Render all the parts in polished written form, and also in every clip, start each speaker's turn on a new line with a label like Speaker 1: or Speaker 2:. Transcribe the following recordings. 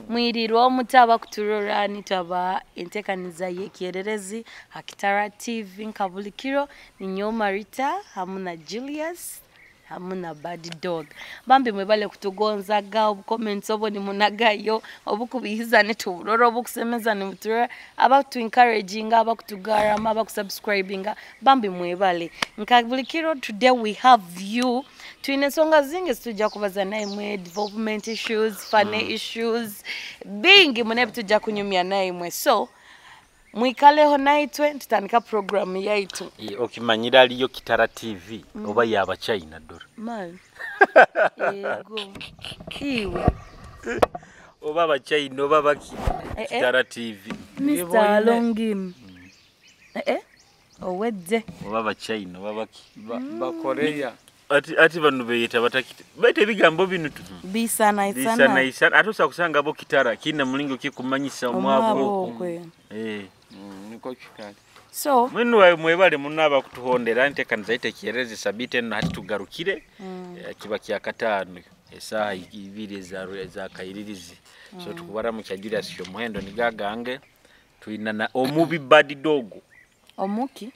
Speaker 1: Mwirirwe omutaba kuturora, nitaba entekaniza y'ekyererezi ha Kitara TV. Nka buli kiro, ninyo Marita hamu na Julius hamu na Bad Dog. Bambi mwebale kutugonzaga, obucomments obwo nimunagayo, obukubihiza nituburora, obukusemeza nibuturora, abatu encouraginga, abakutugarama, abakusubscribinga, bambi mwebale. Nka buli kiro, today we have you. Twine ensonga zingi zitujja kubaza naimwe, development issues, funny issues, bingi mune bitujja kunyumya naimwe. So mwikaleho naitwe tutandika programu yaitu.
Speaker 2: Okimanyira aliyo Kitara TV oba yabachina dora?
Speaker 1: Mal yego iwe.
Speaker 2: Oba abachina oba baki?
Speaker 1: Eh, eh.
Speaker 2: Kitara TV.
Speaker 1: Mr. Longin, owedde.
Speaker 2: Oba abachina oba baki?
Speaker 3: Bakoreya.
Speaker 2: Ati bano beyeta batakiti baita ebigambo bino
Speaker 1: bisanaisana.
Speaker 2: Bisanaisana, ate osobola kusanga bo Kitara kiina mulingo kikumanyisa
Speaker 1: omwabo
Speaker 2: omwabo.
Speaker 1: Okwe.
Speaker 3: Niko kikali.
Speaker 1: So
Speaker 2: mwenu wawe mwebale muno abakutuhondera entekaniza yaitu ekyererezi sabiiti eno. Hati tugarukire, kiba kyakataano esaaha 2 ezakairirizi. So tukubaramu kya Julius Kyomuhendo nigagange twina na omubi Bad Dog.
Speaker 1: Omuki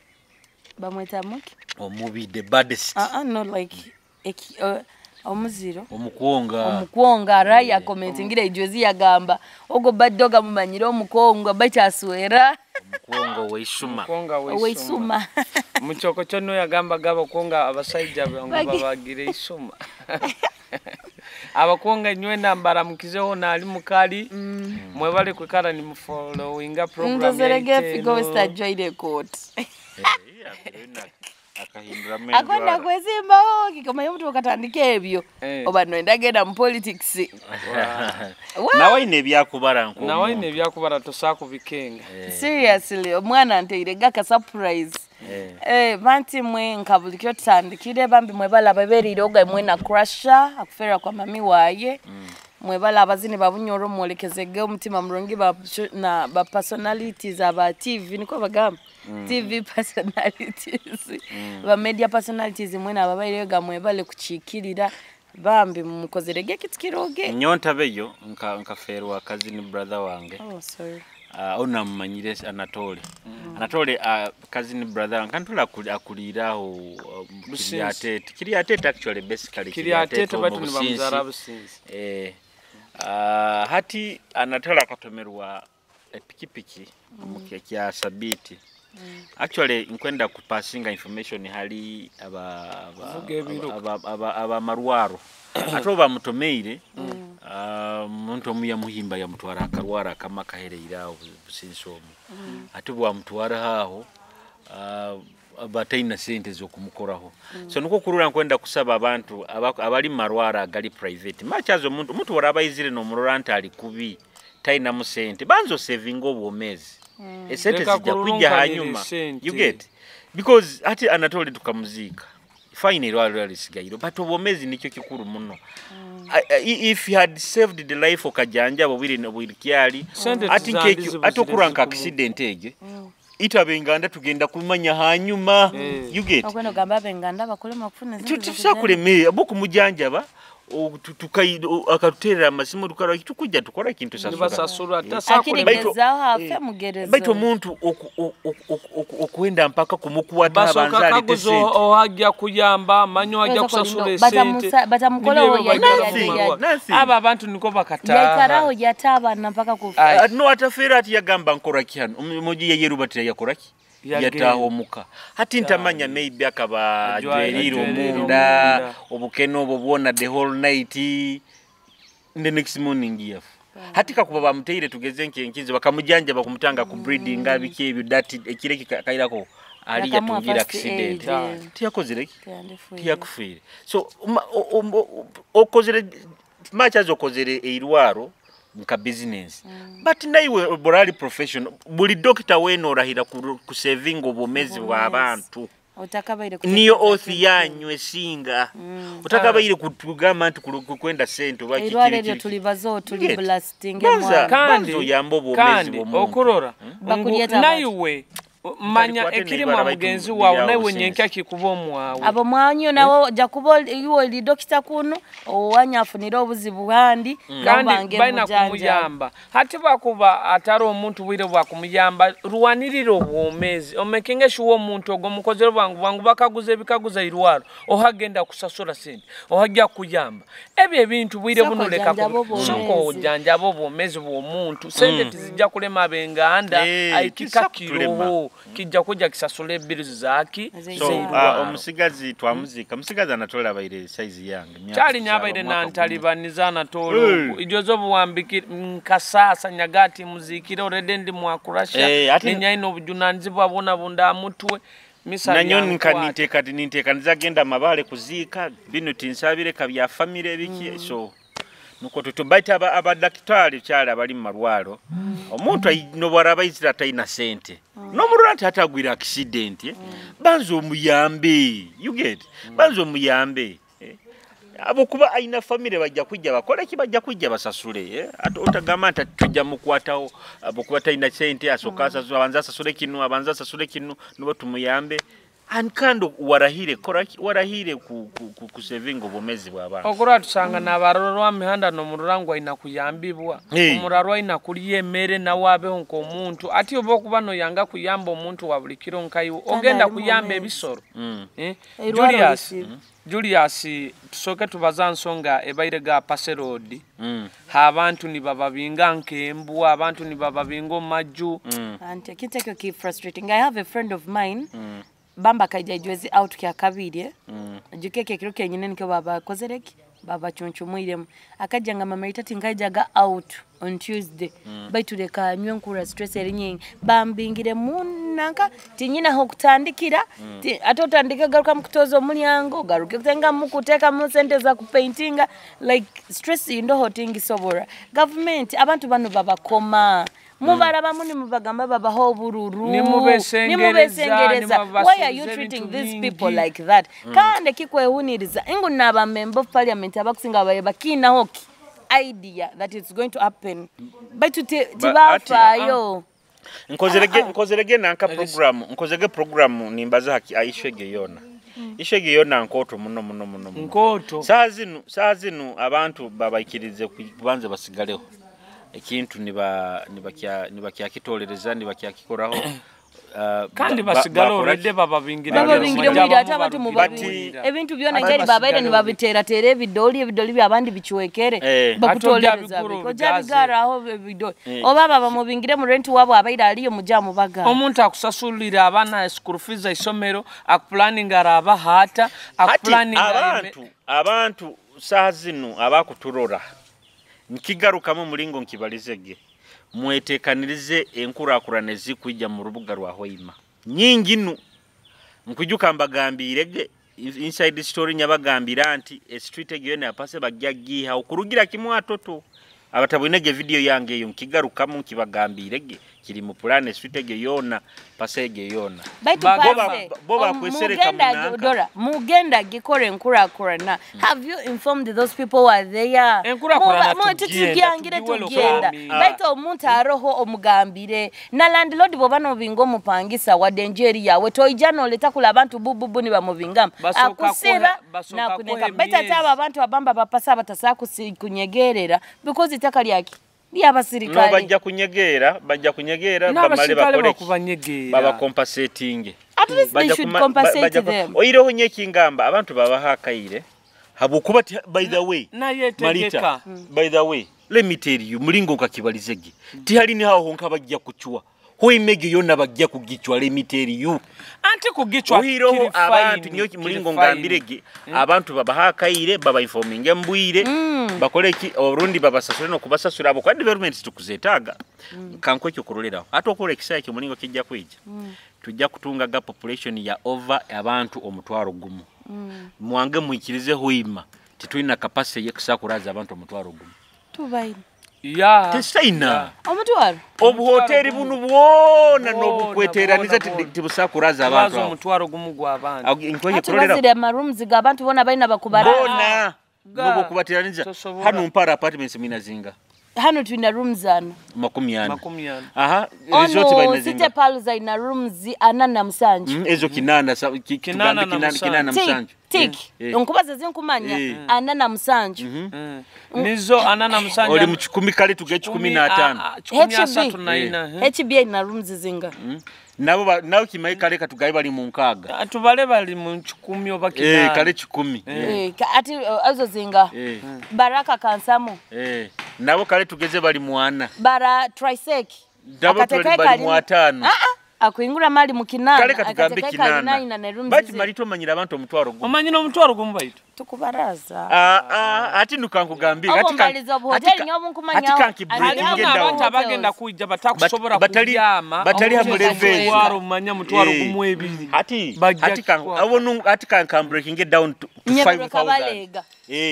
Speaker 1: bamweta muki?
Speaker 2: Omubi, the baddest.
Speaker 1: No, like omuziro.
Speaker 2: Omukwonga.
Speaker 1: Omukwonga raya commentingira ijozi yagamba ogo Bad Dog amumanyire omukwonga bakyaswera.
Speaker 2: Omukwonga weisuma.
Speaker 3: Konga weisuma.
Speaker 1: Oweisuma.
Speaker 3: Muchoko chono yagamba abakonga abasajja bangu babagire isuma. Abakonga nywe nambara mukizeho naali mukali. Mwebale kwikara ni mufollowinga program
Speaker 1: Ndozerege.
Speaker 3: yaitu
Speaker 1: Figo.
Speaker 3: eno.
Speaker 1: Stajwaire court.
Speaker 2: Akahinduramu
Speaker 1: akwenda
Speaker 2: endwara.
Speaker 1: Kwezimbaho kikomayo omuntu okatandika ebyo. Oba noenda genda mu politics.
Speaker 2: Nawe ayina ebyakubara.
Speaker 3: Nawe ayina ebyakubara, tosakubikenga.
Speaker 1: Seriously, omwana nteire gaka surprise. Banti mwe nka bulikyo tutandikire, bambi mwebala ababeerire oga mwe na crusher akuferera kwa mami waye. Mwebala abazini babunyoro mwolekezege omutima murungi ba, na ba personalities aba TV, niko bagamba TV personalities, ba media personalities, mwena ababairega mwebale kukiikirira. Bambi mukozerege ekitu kiroge.
Speaker 2: Nyontabeyo nkaferwa cousin brother wange.
Speaker 1: Oh, sorry.
Speaker 2: Onamumanyire Anatole. Anatole, cousin brother wange kantula akuliraho
Speaker 3: Businsi.
Speaker 2: Kiryatete, Kiryatete actually, basically.
Speaker 3: Kiryatete
Speaker 2: omu
Speaker 3: batu
Speaker 2: Businsi.
Speaker 3: nibamuzara Businsi.
Speaker 2: Hati Anatole akatomerwa epikipiki mu kya sabiti. Actually nkwenda kupasinga information hali aba
Speaker 3: Vuga ebiruka.
Speaker 2: aba marwaro ate oba mutomeire, muntu omu yamuhimba yamutwara akarwara akama akahereire aho Businsi omu. Ate bwamutwara aho, bataina sente z'okumukoraho. So nikwo kurura nkwenda kusaba abantu abali mu marwaro agali private makyaza omuntu waraba aizire nomurora nti ali kubi, tainamu sente, banza osevinga obwomezi, esente
Speaker 3: Leka
Speaker 2: zijja kujja
Speaker 3: kululunkanira
Speaker 2: hanyuma.
Speaker 3: esente.
Speaker 2: You get? Because ati Anatole tukamuziika fine, erwaliro lisigaire, but obwomezi nikyo kikuru muno. If he had saved the life okajanjaba obwire bwirikyali
Speaker 3: Sente
Speaker 2: ati
Speaker 3: tizandi
Speaker 2: nkekyo
Speaker 3: zibuzire
Speaker 2: ati okura nka accident egyo itabe enganda tugenda kumanya hanyuma. You get?
Speaker 1: Okwenda ogamba abenganda bakulema kufuna esente.
Speaker 2: Tusakuleme bokumujanjaba akatuterera amasimu tukara tukujja tukora ekintu sasula.
Speaker 3: Nibasasura.
Speaker 1: Akiri
Speaker 3: Tasakulema.
Speaker 1: gezaaho afe mugereza.
Speaker 2: Baitu omuntu okwenda mpaka kumukwata
Speaker 3: Basooka
Speaker 2: abanza alete
Speaker 3: kaguza
Speaker 2: sente.
Speaker 3: Ohajja kuyamba manyi wajja kusasula esente.
Speaker 1: Batamukoleho.
Speaker 3: Nibyo bagala
Speaker 2: Nothing,
Speaker 3: mu marwa.
Speaker 2: nothing.
Speaker 3: Abo abantu niko bakataaha.
Speaker 1: Yaikaraho yata abaana mpaka kufa.
Speaker 3: Ai.
Speaker 2: No atafeera ati yagamba nkoraki hano omuji yeyerubatira yakoraki.
Speaker 3: Yagenda.
Speaker 2: Yataaha omuka hati ntamanya maybe akaba ajwerire
Speaker 3: ajwerire
Speaker 2: omunda.
Speaker 3: Omunda.
Speaker 2: Obukene obwo bwona the whole night, the next morning yafa. Hati kakuba bamuteire tugeze nkenkizo bakamujanja bakumutanga ku breeding biki ebyo that ekire kairako ali
Speaker 1: Bakamuwa
Speaker 2: yatungira
Speaker 1: first
Speaker 2: accident.
Speaker 1: aid, yeah.
Speaker 2: Tiyakozere ki?
Speaker 1: Tiyandifuire.
Speaker 2: Tiyakufiire. So okozere makyazi okozere eirwaro nka business, but naiwe borali professional, buli dokita weena orahira kusevinga obwomezi bw'abantu.
Speaker 1: Otakabaire
Speaker 2: Niyo oath yanyu esinga otakabaire kutugamba nti kwenda sente oba
Speaker 1: eirwaro eryo
Speaker 2: kiki.
Speaker 1: tulibazo tuli
Speaker 2: Get.
Speaker 1: blasting
Speaker 2: Banza.
Speaker 1: mwana.
Speaker 3: Kandi
Speaker 2: Banza oyambe obwomezi
Speaker 3: kandi
Speaker 2: bw'omuntu.
Speaker 3: okurora ngu
Speaker 1: Bakulyeta abantu.
Speaker 3: naiwe. Manya ekirimu mugenzi wawe nawe nyenka kikuba omwawe.
Speaker 1: Abo mwanyo nawo jakuba iwo li dokita kuno owanya afunira obuzibu handi
Speaker 3: kandi baina kumuyamba. Hati bakuba atari omuntu bwire bwa kumuyamba ruwanirira obwomezi omekinge shuwo omuntu ogwo mukozero bwangu bwangu bakaguza ebikaguza irwaro ohagenda kusasura sente ohajja kuyamba ebyo ebintu bwire buno leka soko ojanjaba obwomezi bw'omuntu sente tizijja kulema abenganda aikika kiroho kijja kujja kisasula ebiru zaki.
Speaker 2: So omusigazi twamuzika musigazi anatola baire size yange
Speaker 3: kyali nyabaire nantalibaniza anatola ijozo buwambiki nkasasa nyagati muzikire already ndi mwakurasha ninyaino obujunanizibwa bwona bunda mutwe
Speaker 2: nanyo ninteka nizagenda mabale kuzika bino tinsabire kabya family biki so nuko tutubaita abadaktari kyali abali mu marwalo omuntu nobwaraba izira taina sente nomurura nti atagwira accident banzo omuyambe you get banzo omuyambe abo kuba aina family bajja kujja bakole ki bajja kujja basasule otagamba nti tujja mukwatawo abo kuba taina sente asoka asasula abanza asasule kinu abanza asasule kinu nubo tumuyambe ankando warahire koraki warahire ku saving obomezi bw'abantu
Speaker 3: okura tusanga nabarorwa mihanda no mururangwa ina kuyambibwa omurarwa ina kuliye emere nawe abeho nko omuntu ati obo kuba no yanga kuyamba omuntu wa buli kiro nkayo ogenda kuyamba ebisoro Julius tusoke tubaza nsonga ebaire ga paserodi abantu ni bababinga nkembwa abantu ni bababinga maju
Speaker 1: ante kiteko ki frustrating. I have a friend of mine bamba kaija jwezi out kya kabiri jukeke kiro kenyine nikyo baba kozereki baba chunchumuiremu akajja nga mama itati nkaijaga out on Tuesday baitu leka nywe nkura stress eri nyingi bambingire munanka tinyina ho kutandikira ate otandike garuka mukutoza omulyango garuke kutenga mukuteka mu sente za kupaintinga like stress indoho tingi sobora government abantu bano babakoma mubaraba muni mubagamba babaho obururu nimubesengereza why are you treating these people like that kandi kikwehuniriza ingu naba member of parliament abakusinga baye bakina hoki idea that it's going to happen but tibafayo
Speaker 2: nkozerege nanka program nkozege program nimbaza haki aishege yona ishege yona nkoto muno muno muno
Speaker 3: nkoto
Speaker 2: saa zinu abantu babaikirize kubanze basigaleho ekintu nibakyakitolereza nibakyakikoraho
Speaker 3: kandi basigalo already bababingire
Speaker 1: mwira ate abantu mubabingire ebintu byona kyali babaire nibabitera ebidoli ebidoli byabandi bichwekere bakutolereza ojabigara aho ebidoli oba baba mubingire mu rent wabo abaire aliyo muja mubaga
Speaker 3: omuntu akusasulira abana school fees isomero akuplanning araba hata akuplanning
Speaker 2: abantu saa zinu abakuturora nkigarukamu mulingo nkibalizege mwetekanirize enkurakurana ezikwijja mu rubuga rwa Hoima nyingi nu nkujuka mbagambirege inside story nyabagambira nti street egiyo ne apase bajja giha okurugira kimwe atoto abatabwinege video yange eyo nkigarukamu nkibagambirege kiri mu plan street egiyo yona pase egiyo yona boba kwesereka munanka
Speaker 1: dora mugenda gikore enkurakurana have you informed those people who are there
Speaker 3: enkurakurana
Speaker 1: tugiyangire tugenda baitu omuntu aroho omugambire na landlord boba nobinga omupangisa wadde enjeri yawe toija noleta kula abantu bububu nibamubingamu akusiba nakuneka baitu ate abo abantu abamba bapasa batasa kunyegerera because itaka lyaki lyabasirikale
Speaker 2: no bajja kunyegera bamale bakole baba compensating
Speaker 1: at least they should compensate them
Speaker 2: oyireho nyekingamba abantu babaha akaire habukuba by the way Marita by the way let me tell you mulingo nkakibalizege tihali ni haho nkabajja kuchwa hoimege yona bajja kugichwa let me tell you
Speaker 3: anti kugichwa
Speaker 2: oyireho abantu nyoki mulingo ngambirege abantu babaha akaire baba informinge mbwire bakoleki orundi babasasule no kubasasula abo kwa development tukuzetaga kankwekyo kuroleraho ate okole ekisaya kyo mulingo kijja kwijja tujja kutunga ga population ya over abantu 5,000 mwange muikirize Hoima titulina capacity yekusakuraza abantu 5,000
Speaker 1: tubaine
Speaker 3: ya
Speaker 2: tesaina
Speaker 1: omutwaro
Speaker 2: obuhoteli bunu bwona nobukweteraniza tibusakuraza abantu
Speaker 3: 5,000 gw'abantu
Speaker 1: ate bazire amarooms g'abantu bona balina bakubara
Speaker 2: bona nobo kubateraniza hano mpara apartments minazinga
Speaker 1: Hano tulina rooms 40.
Speaker 2: 40.
Speaker 3: 40.
Speaker 2: Aha, resort
Speaker 1: Ono
Speaker 2: balina
Speaker 1: City
Speaker 2: zinga.
Speaker 1: Palace alina rooms 47.
Speaker 2: Ezo 8 tugambe 87.
Speaker 1: Tik. Nkubaza zinkumanya 47.
Speaker 3: Nizo 47.
Speaker 2: Oli mu 10 kale tuge 15.
Speaker 1: HB. HB alina rooms zinga.
Speaker 2: Nabo nabo kimaye kale katugaye bali mu 6.
Speaker 3: Tubale bali mu 10 oba 8.
Speaker 2: Kale 10.
Speaker 1: Ati ezo zinga. Baraka Kansamu.
Speaker 2: Nabo kale tugeze bali mu 4.
Speaker 1: Bara Trisec.
Speaker 2: Nabo bali mu 5.
Speaker 1: Akuingura mali mu 8.
Speaker 2: Kale katugambe 8. Bati malito manyira abantu omutwaro gumu.
Speaker 3: Omanyira omutwaro gumu baitu.
Speaker 1: Tukubaraza.
Speaker 2: Ati nukankugambira ati
Speaker 3: abantu abagenda kujja batakusobola kubyama
Speaker 2: batali hamuleve
Speaker 3: mutwaro manya mutwaro gumu ebiri.
Speaker 2: Ati ati ati kan breaking it down to 5,000.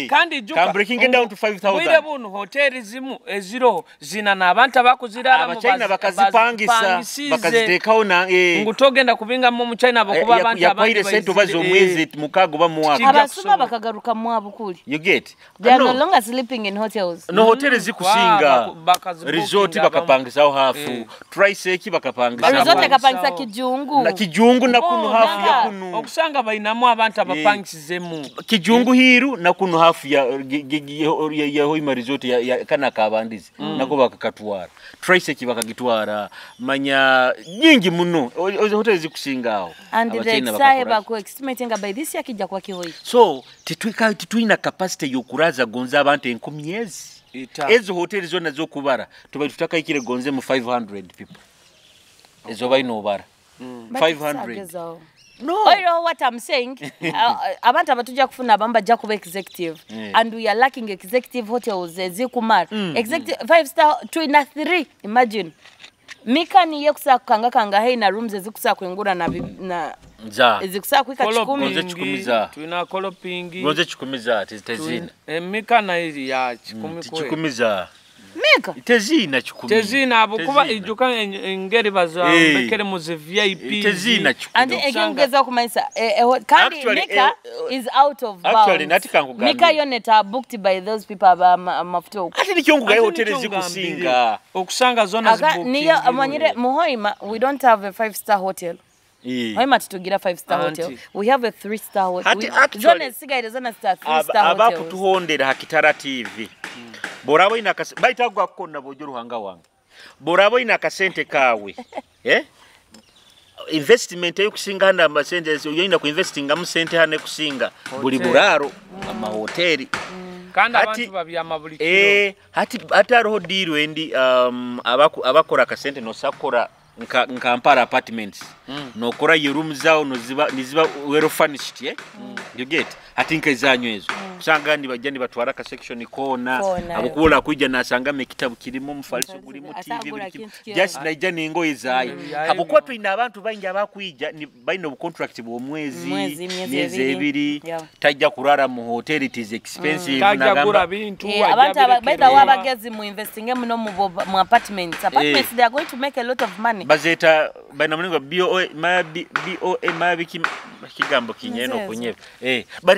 Speaker 3: Kandi juka
Speaker 2: kan breaking it down to 5,000.
Speaker 3: Bwire bunu hoteli zimu eziro zina n'abantu abakuzirara
Speaker 2: mu China bakazipangisa bakazitekaho na
Speaker 3: ngutogenda kubinga mu China bakuba abantu
Speaker 2: abandi sente bazo mwezi mukago bamuwaka
Speaker 1: abasuma bakagaruka mwabukuli.
Speaker 2: You get
Speaker 1: they are no longer sleeping in hotels.
Speaker 2: No hoteli zikusinga resort bakapangisaho hafu Trisec bakapangisa
Speaker 1: resort bakapangisa kijungu
Speaker 2: na kijungu na kuno hafu ya kuno
Speaker 3: okusanga bainamu abantu abapangisizemu
Speaker 2: kijungu hiru na kuno hafu ya ya Hoima resort ya kana kabandizi nako bakakatwara Trisec bakagitwara manya nyingi muno hoteli zikusinga aho
Speaker 1: and the sahe ku estimating by this year kijja kwa kihoyi.
Speaker 2: So titwina capacity yokuraza gonza abantu 1000 ezi. Ezo hoteli zona zokubara tuba tutakaikire gonze mu 500 people. Ezo baino obara 500.
Speaker 1: No. I know what I'm saying. Abantu abatuja kufuna abamba ja kuba executive. And we are lacking executive hotels ezikumara. Executive 5 star 2 na 3 imagine. Mika ni yekusa kanga kanga hei na rooms ezikusa kuingura na
Speaker 2: za
Speaker 1: ezikusa kuika 10.
Speaker 2: Gonze 10 za.
Speaker 3: Tuna kolopingi.
Speaker 2: Gonze 10 za tezina.
Speaker 3: Mika na iri ya 10 kwe.
Speaker 2: 10 za.
Speaker 1: Mika
Speaker 2: tezina 10.
Speaker 3: Tezina abukuba ijuka engeri bazambekere mu VIP.
Speaker 2: Tezina 10.
Speaker 1: And again ngeza kumanyisa kandi Mika is out of bounds.
Speaker 2: Actually natika nkugambira.
Speaker 1: Mika yoneta are booked by those people aba mafuta oku.
Speaker 2: Ati nikyongugaye hoteli zikusinga.
Speaker 3: Okusanga zona zibooking.
Speaker 1: Niyo amanyire Muhoima we don't have a 5-star hotel. Hoima tutugira 5-star hotel. We have a 3-star hotel. Zona sigaire zona star 3-star hotel.
Speaker 2: Abakutuhondera Hakitara TV. Borabo ina baitagwa kukona bojo ruhanga wange. Borabo ina kasente kawe. Investment eyo kusinga hana amasente yoyina ku investinga mu sente hane kusinga buli buraro ama hoteli.
Speaker 3: Kandi abantu babyama buli kiro.
Speaker 2: Hati hariho deal endi abakora kasente no sakora nka Kampala apartments. Nokora your room zao noziba niziba well furnished You get hati nkezanyo ezo. Kusanga ni bajja ni batwara ka section kona abukula kujja nasanga mekitabu kirimo mufaliso gulimo TV just naija nengoye zayo. Abukuwa tulina abantu bangi abakwija ni balina contract bw'omwezi myezi ebiri tajja kurara mu hotel it is expensive
Speaker 3: tajja gura bintu
Speaker 1: abantu baita wabagezi mu investing muno mu apartments they are going to make a lot of money.
Speaker 2: Bazeta balina mulingo BOA BOA mabiki kigambo kinyeno kunyeba but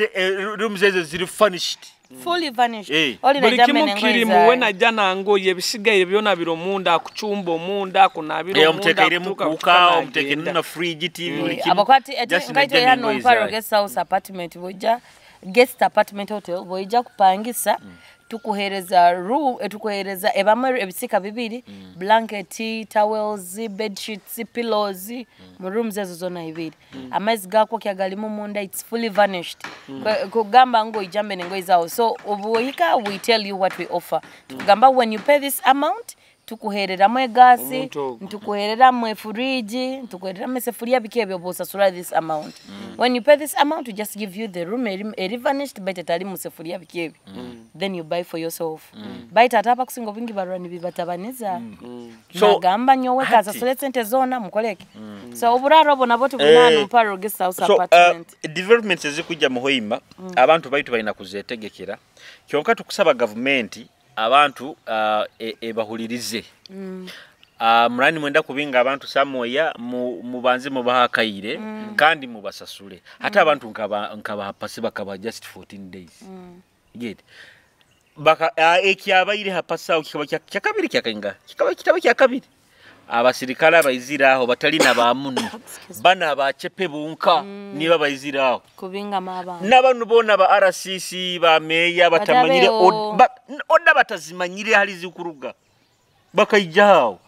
Speaker 2: rooms ezo ziri furnished
Speaker 1: fully furnished.
Speaker 3: Buli kimu kirimu we najja nangoye ebisigaye byona biro munda akuchumba omunda akunabira omunda
Speaker 2: omutekeiremu kuka omutekeiremu na fridge TV buli kimu
Speaker 1: abakwati ngaito hano Mparo guest house apartment bojja guest apartment hotel bojja kupangisa tukuhereza room tukuhereza ebamwe ebisika bibiri blanket towels bed sheets pillows mu rooms ezo zona ibiri amaizi gako kyagalimu munda it's fully vanished kugamba ngo ijambe nengo izao. So obuhika we tell you what we offer tukugamba when you pay this amount tukuhereramu egasi tukuhereramu efuriji tukuhereramu esefuria bikebyo bosasura this amount. When you pay this amount we just give you the room eri vanished but etali mu sefuria bikebyo then you buy for yourself. Bait atapa kusinga bingi barwani bibatabaniza so nagamba nyowe kasasule sente zona mukoleke. So oburaro bona botu bunano Mparo guest house apartment
Speaker 2: developments ezikujja mu Hoima abantu baitu balina kuzetegekera kyonka tukusaba government abantu ebahulirize. Murani mwenda kubinga abantu samoya mubanze mubahakaire kandi mubasasule. Hata abantu nkaba hapasi bakaba just 14 days. Get. Baka ekyabaire hapasawo kikaba kyakabiri kyakainga kikaba kitabo kyakabiri abasirikale abaizira aho batalina bamuno bana abachepe bunka niba baizira aho
Speaker 1: kubingama abantu
Speaker 2: n'abantu bona ba RCC ba meya batamanyire oda batazimanyire hali zikuruga bakaijaho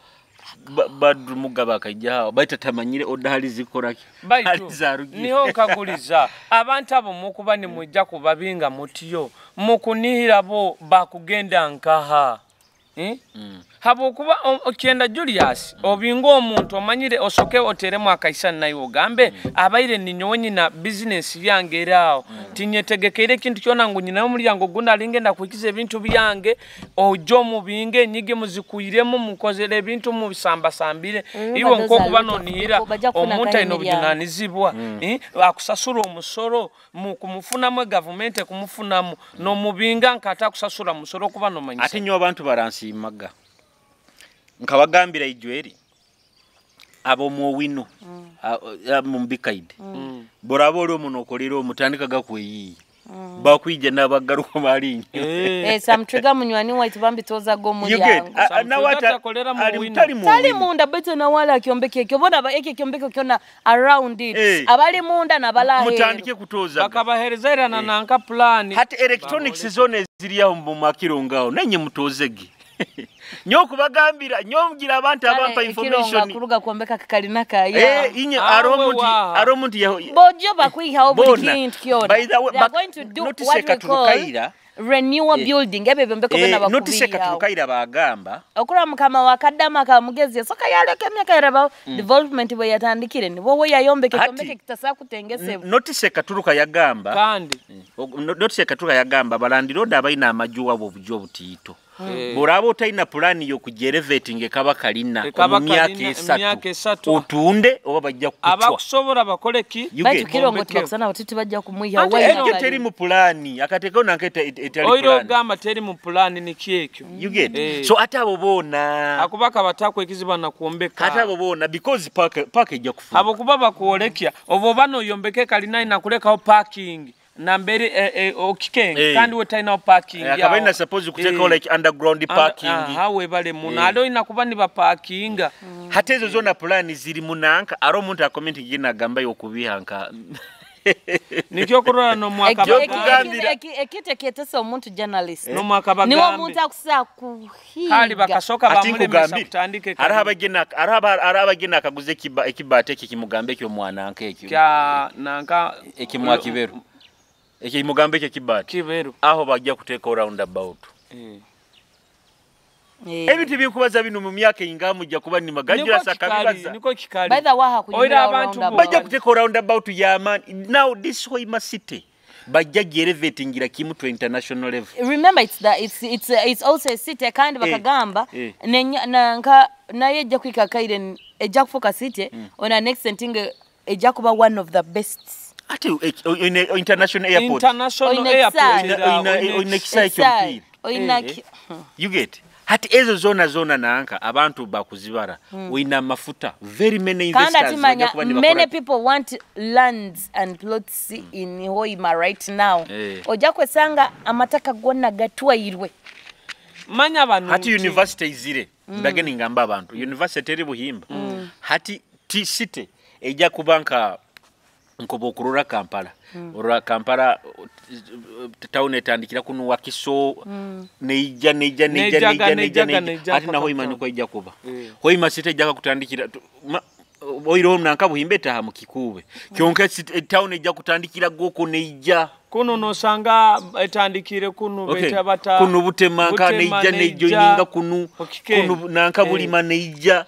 Speaker 2: badrumuga bakaijaho batatamanyire oda hali zikoraki hali zarugi
Speaker 3: niho nkaguliza abantu abo mukuba ni mujja kubabinga mutiyo mukunihira bo bakugenda nkaha. Habokuba okyenda Julius obinga omuntu omanyire osoke oteremu akaisana naye ogambe abaire ninyowe nyina business yange eraawo tinyetegekeire ekintu kyona ngu nyina omulyango gundi alingenda kuikiza ebintu byange ojo mubinge enyige muzikuiremu mukozere ebintu mubisambasambire iwe nkokuba nonihira omuntu alina obujunanizibwa akusasura omusoro mukumufunamu gavumenti kumufunamu nomubinga nkata kusasura musoro kuba nomanyisa
Speaker 2: ate nyo abantu baransiimaga nkabagambira ijweri abo muwino mumbikaide borabo oli omunokolera omutandika gakweyiiya bakwija n'abagaruka malinyo
Speaker 1: Samtriga munywani waitu bambi toza go mulyango tali munda beto na wala kyombeke ekyo bona ekyo kyombeke kyona around it abali munda nabala
Speaker 2: mutandike kutoza
Speaker 3: bakabahereza era nananka plan
Speaker 2: hati electronics zone ziri aho mu makiro ngao nenye mutozege nyo kubagambira nyo mgira abantu abampa information
Speaker 1: kuruga kuombeka kakalina kaya
Speaker 2: inye aromundi yaho
Speaker 1: bojo bakwihaho buli kintu kyona. They are going to do what we call renewal building ebe byombeko bena bakubira
Speaker 2: notice katurukaira bagamba
Speaker 1: okura mukama wakadama kamugezi soka yaleka emyaka yaraba development bwe yatandikire ni wowe yayombeke kyombeke kitasa kutengese
Speaker 2: notice katuruka yagamba
Speaker 3: kandi
Speaker 2: notice katuruka yagamba balandiroda abaina amajuwa bo bujo butito borabo otalina pulani yokujerevetinga ekaba kalina mu myaka esatu otunde oba bajja kukucwa
Speaker 3: abakusobola bakole ki
Speaker 1: baitu kirongo tubakusana batiti bajja kumwiha
Speaker 2: ekyo teri mu pulani akateekao nanka etali pulani
Speaker 3: oiro ogamba teri mu pulani niki ekyo
Speaker 2: you get so ate abo boona
Speaker 3: akubaka batakwekiziba nakuombeka
Speaker 2: ate abo boona because park ejja kufuuka
Speaker 3: abo kuba bakwolekya oba oba noyombeka ekalina inakulekawo parking nambere okikenge kandi we talina parking
Speaker 2: ya akabaina suppose kuteka like underground parking
Speaker 3: hawe bale muna alo inakuba ni baparkinga
Speaker 2: hata ezo zona plan ziri munanka aro omuntu akomenti gina gamba yokubihanka
Speaker 3: nikyo kurora no mwaka
Speaker 1: ekite ketese omuntu journalist
Speaker 3: no mwaka bagambe
Speaker 1: niwo omuntu akusa kuhiga
Speaker 3: hali bakasoka bamulemesa kutandike
Speaker 2: araba akaguze ekibate ekimugambe ekyo mwananka ekyo
Speaker 3: kya nanka
Speaker 2: ekimwa kiberu ekimugambe ekyo kibati
Speaker 3: kiberu
Speaker 2: aho bajja kuteeka roundabout ebintu bikubaza bino mu myaka ingamu jja kuba ni magajira sakabibaza
Speaker 3: niko kikali
Speaker 1: by the way
Speaker 3: kunyumira roundabout
Speaker 2: bajja kuteeka roundabout ya man now this Hoima city bajja elevating kimu to international level.
Speaker 1: Remember it's the it's also a city kandi bakagamba nanka naye ejja kwika kaire ejja kufuka city on an extent ejja kuba one of the best
Speaker 2: ate international airport
Speaker 3: international
Speaker 2: airport you get hati ezo zona zona nanka abantu bakuzibara oina mafuta very many investors
Speaker 1: many people want lands and plots in Hoima right now ojja kwesanga amataka gonna gatwairwe
Speaker 3: manya abantu
Speaker 2: hati university izire ndageni ngamba abantu university eri Buhimba hati city ejja kubanka nkobo okurora Kampala orora Kampala town etandikira kuno Wakiso neija neija neija neija neija ati na Hoima niko ijja kuba Hoima city ejja kutandikira oiro nanka Buhimba etaha mu Kikube kyonka town ejja kutandikira goko neija
Speaker 3: kuno nosanga etandikire kuno beta bata
Speaker 2: kuno Butemanka neija neija ninga kuno kuno nanka Bulima neija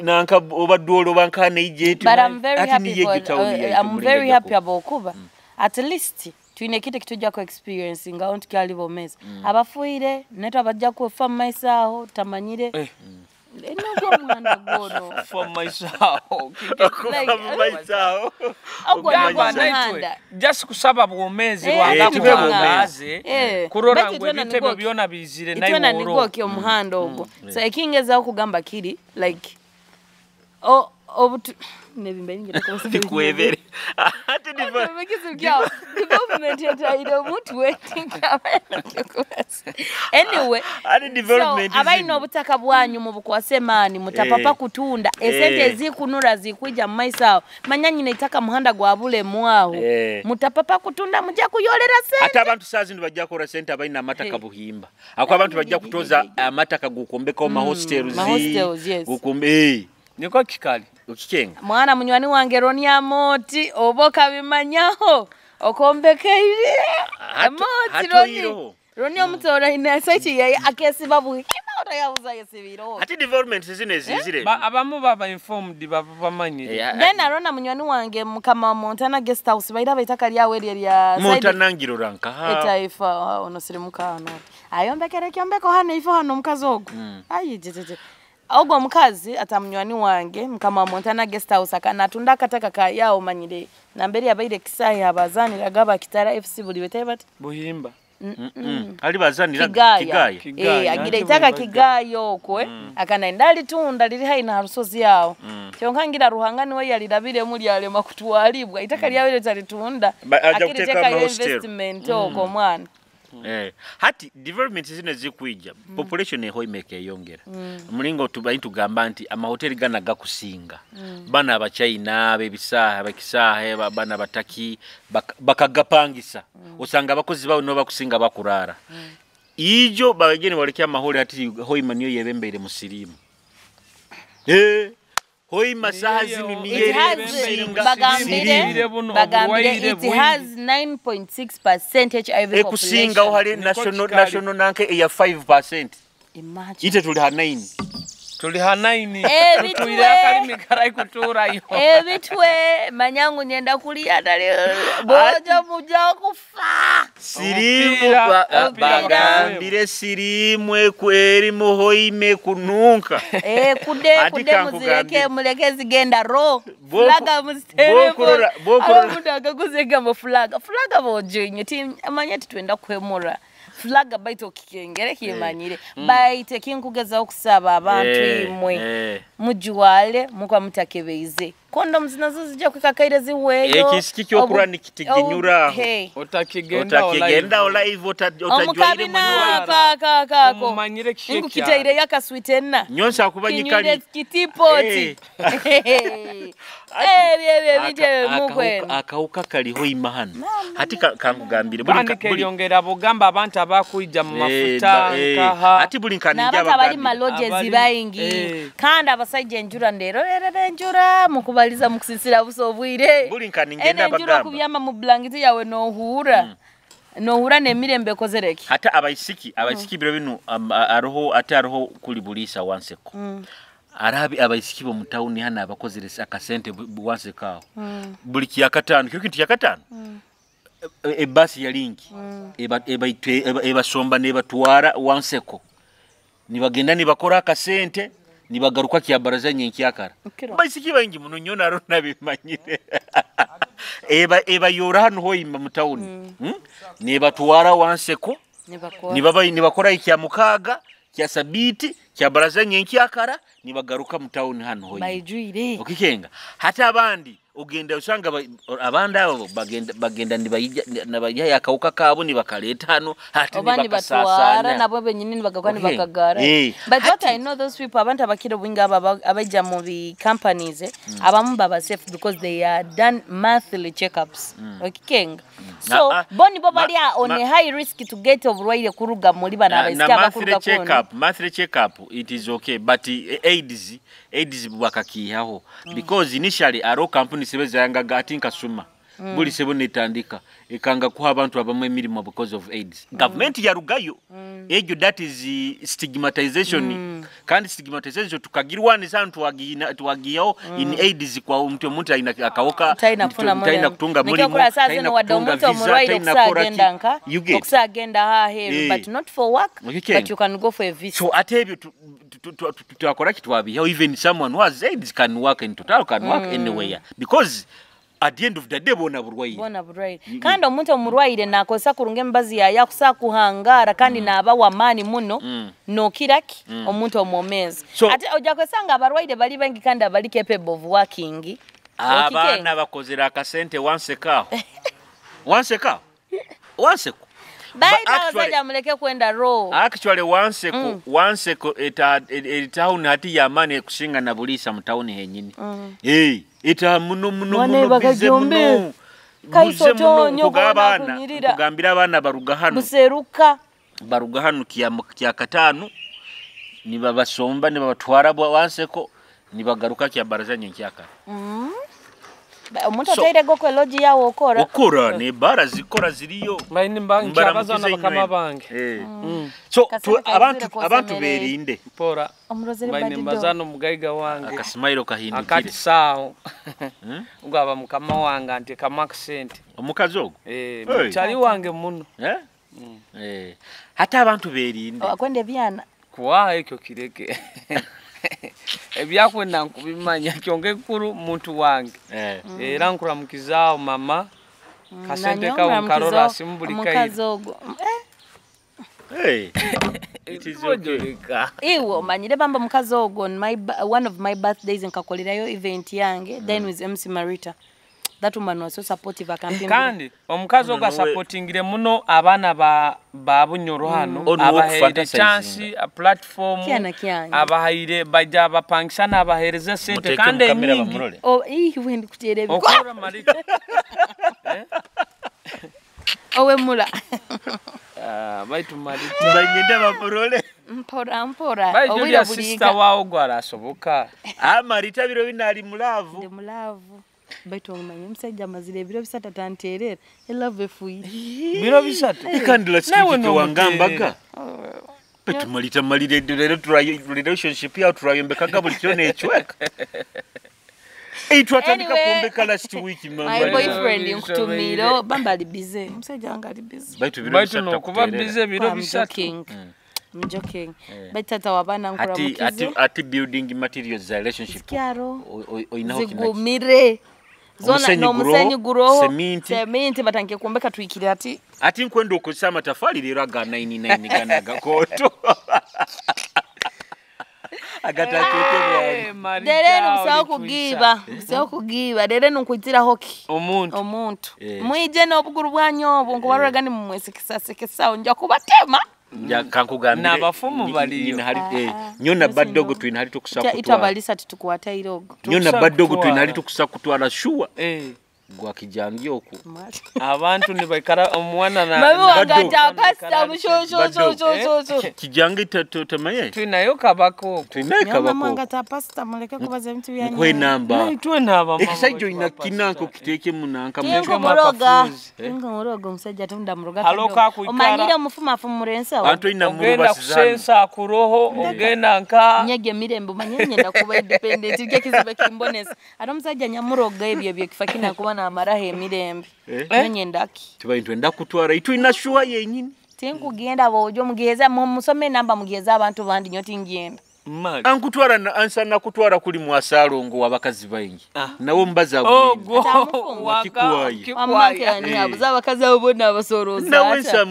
Speaker 2: nanka obadwolo banka neije
Speaker 1: but I'm very happy for, I'm very happy about kuba at least tuine kite kitujja ku experience nga ontu kyali bomeza abafuire neto abajja kufa maisaho tamanyire enogwo mwana gono
Speaker 3: for myself
Speaker 2: myself
Speaker 1: ogwa muhanda
Speaker 3: just kusaba bwomezi rwanga kutangaze kurora ngo ebitebe byona bizire nayo
Speaker 1: itona nigwo omuhanda ogwo so ekingeza okugamba kiri like obutu nebimbe
Speaker 2: ndikwebere Ati
Speaker 1: Development etaire omutwe. Anyway,
Speaker 2: Ati development
Speaker 1: so abalina
Speaker 2: zino.
Speaker 1: Obutaka bwanyu mubukwase maani, mutapapa kutunda esente ezikunura zikwija mu maiso awo. Manya nyina itaka muhanda gwa bulemu awo, mutapapa kutunda, mujja kuyolera sente.
Speaker 2: Ate abantu saa zino bajja kukola sente abalina amataka buhimba ako. Abantu bajja kutoza amataka gukombekawo mahostels.
Speaker 1: Ma hostels, yes.
Speaker 2: Gukombe
Speaker 3: Niko kikali.
Speaker 2: Okikenga.
Speaker 1: Mwana munywani wange Ronia Moti, oba okabimanyaho okombekeire Moti Roni.
Speaker 2: Hatoyireho.
Speaker 1: Roni omutora ina saiki yaye akesiba buhima otayabuza yesibiro.
Speaker 2: Ate development zino ezizire.
Speaker 3: Abamu baba informed, baba bamanyire.
Speaker 1: Then arona munywani wange mukama wa Montana Guest House, baira baitaka lyawe eryo lya
Speaker 2: Montana ngiroranka
Speaker 1: etaifa ono sirimuka hano ayombekera ekyombeko hano ifo hano omukazi ogwo ayi jejeje ogwo omukazi ata munywani wange mukama wa Montana Guest House akanatunda akataka kayawo manyire namberi yabaire kisayi abazaniraga abakitara FC buli betaye bati.
Speaker 3: Buhimba.
Speaker 2: Ali bazanira.
Speaker 1: Kigaya.
Speaker 2: Kigaya.
Speaker 3: Kigaya,
Speaker 1: Agira
Speaker 3: anti
Speaker 1: itaka
Speaker 3: Buhimba.
Speaker 1: Kigaya okwe akanaenda alitunda liri haina harusozi yawo, kyonka ngira Ruhanga niwe yalirabiremu lyalema kutwalibwa itaka lyawe litalitunda.
Speaker 2: Aja
Speaker 1: Akiri
Speaker 2: kuteeka
Speaker 1: tekayo
Speaker 2: amahostel.
Speaker 1: investment okwo mwana.
Speaker 2: Hati development zino zikwija, population ehoimeka eyongera mulingo tubayi tugamba nti amahoteli gana gakusinga bana abachina ab'ebisaaha abakisaahe bana abataki bakagapangisa osanga abakozi bawe nibo bakusinga bakuraara ijo bageni baleke amaholi. Ati Hoima niyo yebembeire mu sirimu. Hoima saha zino niyo
Speaker 1: It has
Speaker 2: ekusinga
Speaker 1: bagambire
Speaker 2: sirimu.
Speaker 3: Buno,
Speaker 1: bagambire
Speaker 3: obulwaire
Speaker 1: it
Speaker 3: bwingi.
Speaker 1: has 9.6% HIV
Speaker 2: Ekusinga
Speaker 1: population.
Speaker 2: uhali
Speaker 3: Niko
Speaker 2: national
Speaker 3: kikali.
Speaker 2: National nanke eya 5%.
Speaker 1: Imagine.
Speaker 2: Ite tuli ha 9.
Speaker 3: Tuli ha 9.
Speaker 1: Ebitwe.
Speaker 3: Tutwire akalimi karai kuturayo.
Speaker 1: Ebitwe manyangu nyenda kulia dali boja muja kufa.
Speaker 2: Sirimu
Speaker 3: Omupiira, omupiira.
Speaker 2: Bagambire sirimu eri muhoime kununka.
Speaker 1: Kude
Speaker 2: Ati
Speaker 1: kude
Speaker 2: kankugambire.
Speaker 1: muzireke, muleke zigenda ro flaga muziteremo.
Speaker 2: Bokurora-
Speaker 1: Omuntu akaguze mu flaga flaga bojenye ti amanye titwenda kwemura flaga baito kikengere kimanyire baite kinkugezaho okusaba abantu imwe mujuwale mukwa mutakebeize kondoms nazo zijja kwikakaire ziweeyo.
Speaker 2: Ekisiki kyokura nikitiginyura aho.
Speaker 1: Hey.
Speaker 3: Otakigenda.
Speaker 2: Otakigenda olive otajwaire.
Speaker 1: Omukabina
Speaker 2: mwenye
Speaker 1: kakako
Speaker 3: Omumanyire kiki.
Speaker 1: nkukitaireyo akaswita enna
Speaker 2: nyonsa akuba
Speaker 1: kinywire
Speaker 2: nyikali
Speaker 1: kitipoti ebyo ebyo ebintu ebyo mukwenu.
Speaker 2: Akawuka kaliho imahano hati kankugambire
Speaker 3: Kandi keyongera bugamba abantu abakwija mu mafuta nkaha.
Speaker 2: Ati buli nkaninja
Speaker 1: N'abantu abali
Speaker 2: abagambire.
Speaker 1: malojezi baingi. Kandi abasajja enjura nderorerera enjura mukubaliza mukusisira busa obwire.
Speaker 2: Buli nkani ngenda
Speaker 1: Eno enjura
Speaker 2: abagamba.
Speaker 1: okubyama mu bulangiti yawe nohuura nohuura n'emirembe ekozereki.
Speaker 2: Hata abaisiki biro bino aroho ate aroho kuli bulisa wanseko arabi abaisiki bo mutawuni hano abakozere akasente wanseko aho buli kyakataano kiro kintu kyakataano ebasi ya lingi ebasomba nebatwara wanseko nibagenda nibakora akasente nibagaruka kyabaraza nyenkyakara.
Speaker 1: Kiro.
Speaker 2: Baisiki baingi muno nyo naro nabimanyire eba ebayora hano hoima mutawuni. Nebatwara wanseko.
Speaker 1: Nibakora.
Speaker 2: Nibaba nibakora ikya mukaga kya sabiti kya baraza nyenkyakara nibagaruka mutawuni hano hoima.
Speaker 1: Baijwire.
Speaker 2: Okikenga hata abandi ogenda usanga abandi abo bagenda nibayija nabajayo akawuka kabo nibakaleta hano hati
Speaker 1: Oba nibatwara
Speaker 2: nibakasasana.
Speaker 1: Nabo benyini nibagakwa
Speaker 2: Okay.
Speaker 1: nibakagara. But what I know, those people, abantu abakira obwingi abo abaija mu bi companies, abamu baba safe because they are done monthly checkups, okikenga so
Speaker 2: Na- ah,
Speaker 1: bo nibo bali on a high risk to get obulwaire kuruga muri bano
Speaker 2: na
Speaker 1: abaisiki
Speaker 2: monthly
Speaker 1: abakuruga kono.
Speaker 2: checkup, monthly checkup it is okay, but AIDS bwakakihaho because initially aro company sebe zayangaga ati nkasuma buli sebo netandika ekanga kuha abantu abamu emirimu because of AIDS. Government yarugayo egyo, that is stigmatization. Kandi stigmatization tukagirwanisa hano twagiyaho in AIDS kwa omuntu alina akawuka
Speaker 1: Talina kufuna
Speaker 2: talina kutunga
Speaker 1: mulimu.
Speaker 2: mulimu,
Speaker 1: Nikyo saa
Speaker 2: talina
Speaker 1: zino wadde
Speaker 2: kutunga
Speaker 1: omuntu
Speaker 2: visa,
Speaker 1: omulwaire
Speaker 2: talina
Speaker 1: okusa
Speaker 2: kora ki.
Speaker 1: agenda nka
Speaker 2: You get?
Speaker 1: Okusa agenda haheru but not for work,
Speaker 2: Okay.
Speaker 1: but you can go for a visit.
Speaker 2: So ate ebyo twakora ki twabihaho. Even someone who has AIDS can work in Total, can work anywhere, because at the end of the day bona burwaire.
Speaker 1: Bona bulwaire kandi omuntu omulwaire nakozesa kurunga emibazi yaye akusa kuhangara kandi naaba wamaani muno nokiraki omuntu omwomezi.
Speaker 2: So-
Speaker 1: Ate ojja kwesanga abalwaire bali bangi kandi abali capable of working.
Speaker 2: Abaana bakozera akasente wanseka aho. Wanseka? Wanseko.
Speaker 1: Baita abasajja muleke kwenda raw.
Speaker 2: Actually wanseko, wanseko eta town hati ya mane kusinga na bulisa mu town henyini. Eta muno muno muno bize muno.
Speaker 1: Kaiso tonyo kugabana
Speaker 2: kugambira abana baruga hano.
Speaker 1: Buseruka.
Speaker 2: Baruga hano kya katano nibabasomba nibabatwara wanseko nibagaruka kya barazanya nkyaka.
Speaker 1: Omuntu ataire goko eloji yawo okora.
Speaker 2: Okora ne bara zikora ziriyo.
Speaker 3: Baini mbangi abazana bakama bange.
Speaker 2: So abantu berinde.
Speaker 3: Pora. Baini mbazano mugaiga wange.
Speaker 2: Akasimairo kahindukire.
Speaker 3: Akati sawo. Ugaba mukama wange ante kama sente.
Speaker 2: Omukazi ogo?
Speaker 3: Chali wange muno.
Speaker 2: Hata abantu berinde.
Speaker 1: Akwende byana.
Speaker 3: Kwa ekyo kireke. Ebyakwenda nkubimanya kyonge kuru muntu wange. Era nkuramukizao mama. Kasente kawo nkarora simu buli kairo.
Speaker 2: Hey. It is okay.
Speaker 1: Iwo manyire bamba mukazi ogwo on my one of my birthdays nkakolerayo event yange then with MC Marita. That woman was so supportive akampimbi.
Speaker 3: Kandi omukazi ogwo supportingire muno abaana ba Bunyoro hano abahaire chance a platform abahaire bajja abapangisana abahereza sente kandi enyingi.
Speaker 1: Oh iwe ndikutere
Speaker 3: okora Marita.
Speaker 1: Owe mula.
Speaker 3: Baitu Marita
Speaker 2: banyenda bamurole.
Speaker 1: Mpora mpora.
Speaker 3: Obwira sister wao gwarasoboka.
Speaker 2: Marita biro binali mulavu.
Speaker 1: Ndi mulavu. Baitu omanye omusajja amazire ebiro bisatu atanteerera elove efuire
Speaker 3: biro bisatu
Speaker 2: ikandila sikike wangambaga baitu Marita malire leero relationship yawe turayombekaga buli kiro n'ecweka twatandika kwombeka last week
Speaker 1: mama. My boyfriend nkutumire bamba ali busy omusajja wange ali busy
Speaker 2: baitu biro bisatu
Speaker 3: nokuba busy biro bisatu.
Speaker 1: I'm joking. Baitu tata wabana nkuramukize
Speaker 2: ati building materials za relationship
Speaker 1: zigumire zona no musenyi guroho seminti batangiye kuombeka tuikire ati
Speaker 2: ati nkwenda okozesa amatafali leero aga 99 gana gakoto agatakete
Speaker 1: dere nukusaba kugiba dere nukuitira hoki omuntu mwije n'obuguru bwanyu obwo nkubarora ni mumwesekesa nja kubatema
Speaker 2: kankugambire
Speaker 3: n'abafumu baliyo
Speaker 2: nyona badogo twina hali tukusa kutwara
Speaker 1: itabalisa tutukwata irogo
Speaker 2: nyona badogo twina hali tukusa kutwara shuwa gwa kijangi oku
Speaker 3: abantu nibaikara omwana na
Speaker 1: mami wangata pastor mushosho
Speaker 2: kijangi tamaye
Speaker 3: twinayo kabako
Speaker 2: twinayo kabako
Speaker 1: mama wangata pastor muleke kubaza ebintu byanyu
Speaker 2: nkwe namba
Speaker 3: itwe naba mama
Speaker 2: ekisajjo ina kinanko kiteke munanka
Speaker 1: muroga muroga omusajja tunda muroga omanyire omufuma afumurensa
Speaker 2: abantu ina
Speaker 3: muruba kusensa kuroho ogenda nka
Speaker 1: nyege mirembe omanyire nyenda kuba independent kye kizibe kimbonesa ate omusajja nyamuroga ebyo ebyo kifa kinakuba na amaraha emirembe nyendaki
Speaker 2: tuba ntwenda kutwara itwina shuwa yenyini
Speaker 1: tinkugenda bojo mugeza musome namba mugeza abantu bandi nyo tingenda
Speaker 2: ankutwara na ansa na kutwara kuli mwasalongo wabakazi baingi nawo mbaza
Speaker 1: abuza abakazi abo bonna abasoroza
Speaker 2: nawe nsa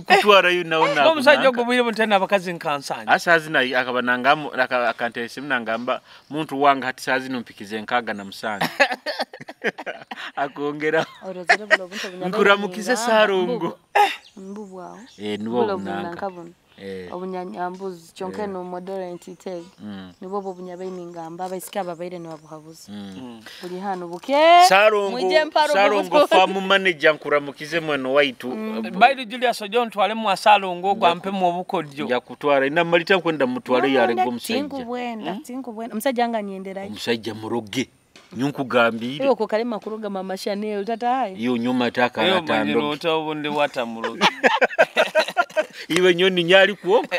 Speaker 2: kutwara yo nawo na
Speaker 3: omusajja ogubire mutena abakazi nkansanya
Speaker 2: asa azina akaba nangamu akantese mnangamba muntu wanga hati sazi numpikize nkaga na musanga akongera nkuramukize Sarongo
Speaker 1: mbubwawo
Speaker 2: niwo bunanka
Speaker 1: obunyambuzi kyonka no moderate iteg nibo bo bunyabaini ngamba abaisika ababaire ni babuhabuza buli hano buke
Speaker 2: Sarongo farm manager nkuramukize mweno waitu
Speaker 3: Bairu Julius Ojon twale mu Sarongo ogwa mpe mu obukodyo
Speaker 2: ya kutwara ina Marita nkwenda mutwale yarego omusajja
Speaker 1: tinkubwenda omusajja nga nyendera
Speaker 2: omusajja muroge nyunkugambire
Speaker 1: iyo kukalema kuroga mama Chanel tata hayi
Speaker 2: iyo nyuma taka atando
Speaker 3: iyo obundi watamuroge
Speaker 2: iwe nyoni nyali kuonka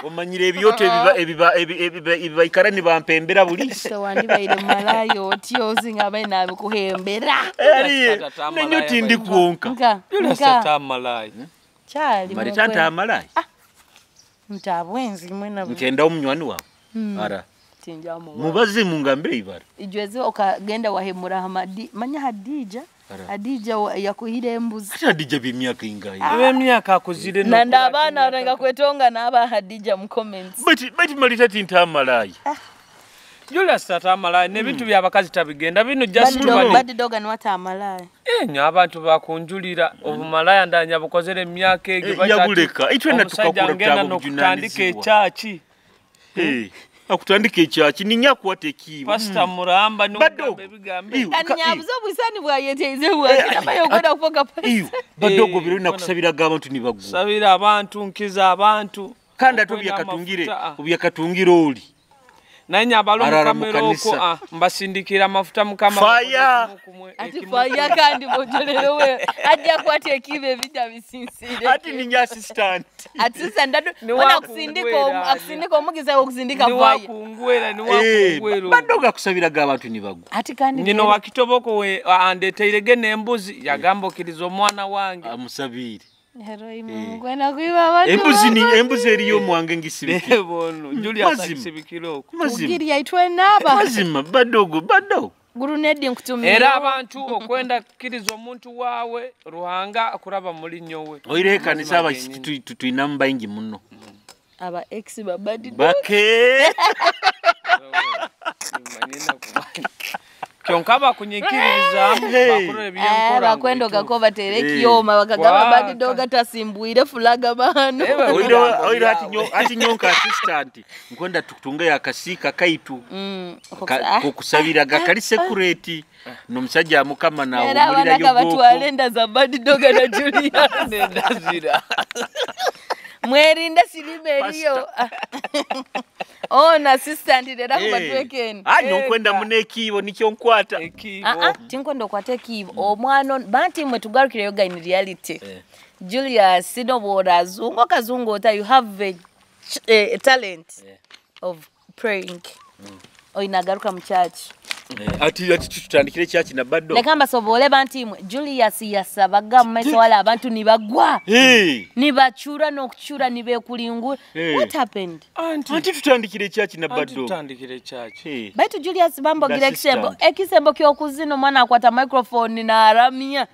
Speaker 2: omanyire ebyoto ebiba ebiba ikarani bampembera bulisi
Speaker 1: so wandi baire malayo otyo singa baina bikuhembera
Speaker 2: nenyo tindi kuonka
Speaker 1: nka
Speaker 3: nka malayo
Speaker 1: chali
Speaker 2: Marita nta malayo
Speaker 1: ntabwenzi mwena
Speaker 2: nkenda omunywani wawe ara mubaze mungambire ibara
Speaker 1: ijweze okagenda wahemura Hamadi manya Hadija Hadija yakuhire embuzi
Speaker 2: Hadija b'emyaka ingayi
Speaker 3: eb'emyaka akuzire
Speaker 1: no nanda abaana orenga kwetonga n'aba Hadija mu comments
Speaker 2: but Marita tinta malayi
Speaker 3: Julius tata amalaya n'ebintu by'abakazi tabigenda bino just tubali.
Speaker 1: Bad dog niwata amalaya.
Speaker 3: Nyo abantu bakunjulira obumalaya ndanya bukozere emyaka egyo
Speaker 2: yabuleka itwe natukakura
Speaker 3: ngenda n'okutandika ekyaki.
Speaker 2: Akutandika ekyaki ninyakwata ekiibo.
Speaker 3: Pastor Muramba n'ogamba ebigambo.
Speaker 1: Anyabuza obwisani bwayeteize bwake nabayo okwenda kufoka pastor.
Speaker 2: Badogo biro nakusabiraga abantu nibagu.
Speaker 3: Sabira abantu nkiza abantu.
Speaker 2: Kandi ate obyakatungire obyakatungire oli.
Speaker 3: Nanye abalo mukamera oko mbasindikira amafuta mukama.
Speaker 2: Fire.
Speaker 1: Ati fire kandi bojolero we ajja kwata ekiibo ebijja bisinsire.
Speaker 2: Ati ninya assistant.
Speaker 1: Assistant ona kusindika akusindika omugiza okusindika
Speaker 3: fire. Niwakungwera niwakungwera.
Speaker 2: Badogo akusabiraga abantu nibagu.
Speaker 1: Ati kandi
Speaker 3: nyino wakitoboko we andeteirege n'embuzi yagamba okiriza omwana wange.
Speaker 2: Amusabire.
Speaker 1: Embuzi
Speaker 2: ni embuzi eriyo mwange ngisibikire.
Speaker 3: Bono Julius akisibikire okwo.
Speaker 1: Ugiri yaitwe naba.
Speaker 2: Mazima badogo badogo.
Speaker 1: Gurunedi nkutumira.
Speaker 3: Era abantu okwenda kukiriza omuntu wawe Ruhanga akuraba muri nyowe.
Speaker 2: Oire kanisa abasiki tuinamba ingi muno.
Speaker 1: Aba ex babadi.
Speaker 2: Bake.
Speaker 3: Kyonka bakunyikiriza bakora ebyenkora.
Speaker 1: Bakwenda gakoba terekiyoma bakagaba badi doga tasimbwire fulaga bano.
Speaker 2: Oiro ati nyonka assistant nkwenda tutunga yakasika kaitu. Kokusabiraga kali security nomusajja mukama na omulira
Speaker 1: yogoko. Batwalenda za badi doga na Julius
Speaker 3: nendazira.
Speaker 1: Mwerinda silime eriyo. Ona assistant rera kubatwekeni.
Speaker 2: Anyo nkwenda munekiibo nikyo nkwata.
Speaker 3: Ekiibo.
Speaker 1: Tinkwenda okwata ekiibo. Omwana banti mwe tugarukire yoga in reality. Julius sino bworazungu kazungu ota you have a talent of praying. Oinagaruka mu church.
Speaker 2: Ati tutandikire church na bado.
Speaker 1: Lekamba sobole banti mwe Julius yasabaga mu maiso wala abantu nibagwa. Nibachura n'okuchura nibekulingura. What happened?
Speaker 2: Anti tutandikire church na bado.
Speaker 3: Anti tutandikire church.
Speaker 1: Baitu Julius bambogira ekisembo. Ekisembo ky'okuzina omwana akwata microphone na aramia.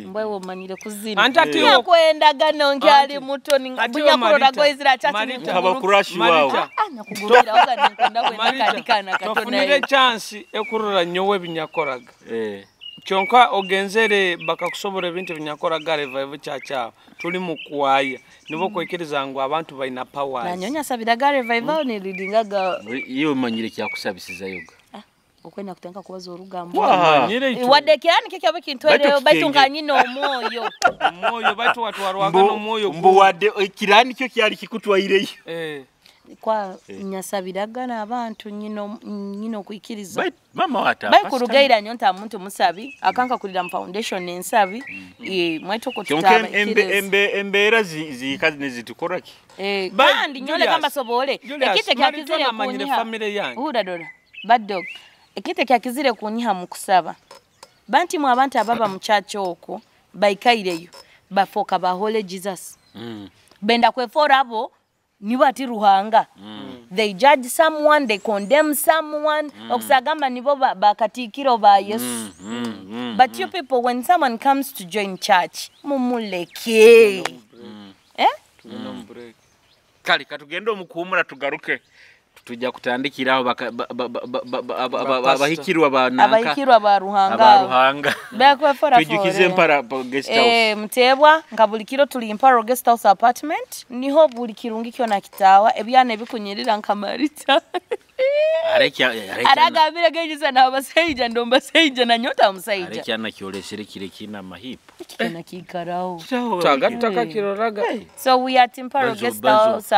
Speaker 1: Mbwe womanyire kuzina.
Speaker 3: Anti ati
Speaker 1: yakwendaga nonkyali muto bunyakurora goizira church
Speaker 2: ni abakurashi wao.
Speaker 1: Nakugurira oga nikunda kwenda kandika na katona.
Speaker 3: Tofunire chance ekurora nyowe binyakoraga. Kyonka ogenzere bakakusobora ebintu binyakoraga revival church tuli mukwaya nibo kwekiriza ngo abantu baina powers.
Speaker 1: Nanyonya sabiraga revival ni leadingaga.
Speaker 2: Iyo manyire kyakusabisiza yoga.
Speaker 1: Okwenda kutenka kubaza orugambo. Wadde kyani kiki abe kintwere baitu nganyina omwoyo.
Speaker 3: Omwoyo baitu watwarwaga n'omwoyo.
Speaker 2: Mbu wadde kirani kyo kyali kikutwaireyo.
Speaker 1: Kwa nyasabiraga n'abantu nyino kuikiriza.
Speaker 2: Mama wata.
Speaker 1: Bai kurugaira nyonta muntu musabi akanka kulira mu foundation ensabi mweto ko tutaba
Speaker 2: embe embeera zikazi nezitukoraki.
Speaker 1: Kandi nyole kamba sobole ekite kyakizire kunyiha. Hura dora bad dog. Ekite kyakizire kunyiha mu kusaba. Banti mu abantu ababa mu church okwo baikaireyo bafoka bahole Jesus. Benda kwefora abo nibo ati Ruhanga. They judge someone, they condemn someone. Okusagamba nibo bakatikiro ba Yesu. But you people, when someone comes to join church, mumuleke.
Speaker 2: Kale katugende omukuumura tugaruke. Tujja kutandikiraho abahikirwa ba nanka.
Speaker 1: Abahikirwa ba Ruhanga.
Speaker 2: Aba Ruhanga. Tujukize Mparo guest house.
Speaker 1: Mtebwa nga buli kiro tuli Mparo guest house apartment. Niho buli kirungi kyona kitawa ebyana ebikunyirira nka Marita. Aragambire gejiza na abasaija ndo mbasaija na nyota omusaija.
Speaker 2: Arekyana kyolesere kire kina mahipo.
Speaker 1: Kina kikarao.
Speaker 3: Tagataka kiroraga.
Speaker 1: So we are at Mparo guest house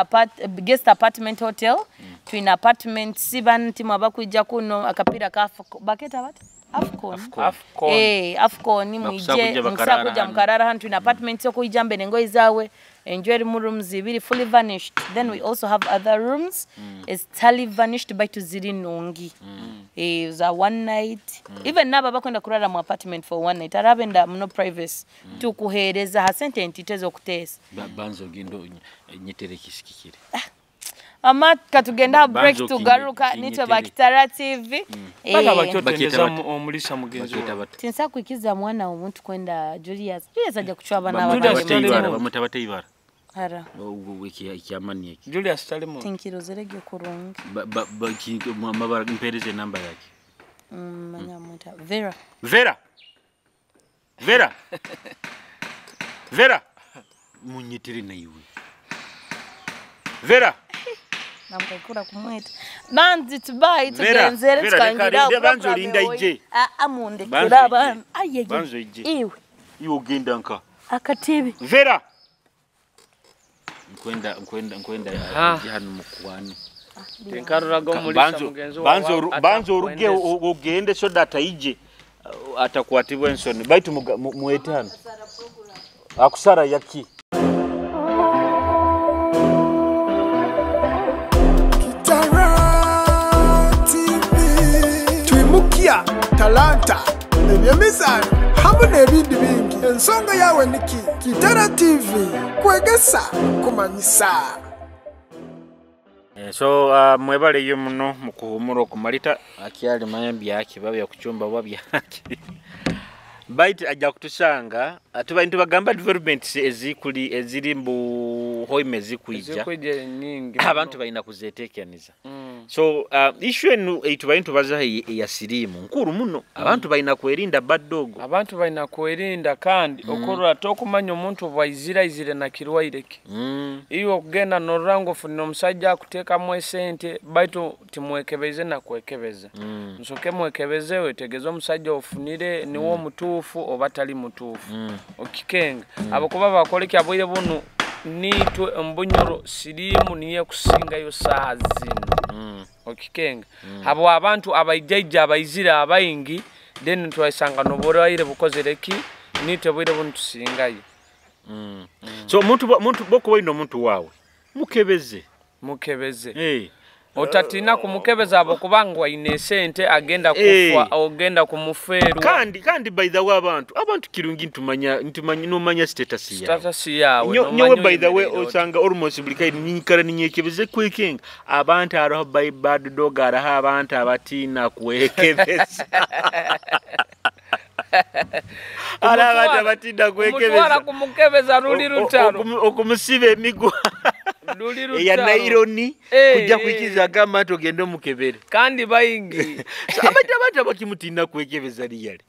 Speaker 1: guest apartment hotel. Twin apartment siban timu abakuija kuno akapira ka baketa bati Afcon. Afcon mwije musakuja mukarara hanu twin apartment okuija mbere ngoyi zawe enjoy mu rooms ibiri fully furnished. Then we also have other rooms. It's totally furnished by tuziri nungi. Za one night. Even naba bakwenda kurara mu apartment for one night. Arabenda muno privacy. Tukuhereza hasente entitezo kutesa.
Speaker 2: Banzo gindo nyitere kisikikire.
Speaker 1: Ama katugenda break tugaruka nitwe Bakitara TV.
Speaker 3: Baka bakyoteneza omulisa mugenzi wawe.
Speaker 1: Tinsa kuikiza mwana omuntu kwenda Julius. Julius ajja kuchwa bana
Speaker 2: bamutabata ibara.
Speaker 1: Ara.
Speaker 2: Ekyamani eki.
Speaker 3: Julius tali muntu.
Speaker 1: Tinkirozere gyo kurungi.
Speaker 2: Mabara mpereze namba yake.
Speaker 1: Manya mwita Vera.
Speaker 2: Vera. Vera. Vera. Munyitire na iwe. Vera.
Speaker 1: Namukakura kumwita. Banzi tubayi tugenzere tukangira.
Speaker 2: Banzo linda ije.
Speaker 1: Amunde kiraba. Aye.
Speaker 2: Banzo ije.
Speaker 1: Iwe.
Speaker 2: Iwe ugenda nka.
Speaker 1: Akatebe.
Speaker 2: Vera. Nkwenda hano mukwani.
Speaker 3: Tinkaruraga omulisa mugenzi
Speaker 2: wawe. Banzo oruge ogende so that ije atakwatibwa ensoni. Baitu muwete hano. Akusara yaki.
Speaker 4: Kitara TV. Twimukia talanta ebyemizano hamwe n'ebindi bingi. Ensonga yawe niki? Kitara TV kwegesa kumanyisa.
Speaker 2: So mwebale yo muno mukuhumura okumalita akyali mayambi yake babya kuchumba babya. Baitu ajja kutusanga tuba ntubagamba developments ezikuli eziri mbu hoime zikuija
Speaker 3: zikuija nyingi
Speaker 2: abantu balina kuzetekaniza. So issue enu etuba ntubaza ya sirimu nkuru muno. Abantu balina kwerinda bad dog.
Speaker 3: Abantu balina kwerinda kandi okorora tokumanya omuntu bwaizira izire na kirwaireke. Iyo okugenda norango funno omusajja akuteekamu esente baitu timwekebeze na kwekebeza. Nsoke mwekebeze wetegeze omusajja ofunire niwo mutuufu oba tali mutuufu. Okikenga abakuba bakoleki abwire bunu nitwe mbunyoro sirimu niye kusingayo saa zino. Okikenga abo abantu abaijjaijja abaizira abaingi then twasanga noborwaire bukozereki nitwe bwire bunu tusingayo.
Speaker 2: So omuntu boko waino omuntu wawe mukebeze.
Speaker 3: Mukebeze.
Speaker 2: Hey.
Speaker 3: Otatina kumukebeza abo kubanga waine sente agenda kufa ogenda kumufeerwa.
Speaker 2: Kandi by the way abantu kirungi ntumanya nomanya status yawe.
Speaker 3: Status yawe.
Speaker 2: Nyowe by the way osanga almost buli kai ninkara ninyekebeze kwekenga. Abantu araho by bad dog araho abantu abatina kwekebeza. Araho abatina kwekebeza.
Speaker 3: Mutwara kumukebeza ruli rutaro.
Speaker 2: Okumusiba emigwa. Ya naironi kujja kuikiza gamba togende mukebere.
Speaker 3: Kandi bayingi.
Speaker 2: So abantu abakimutina kwekebeza liyale.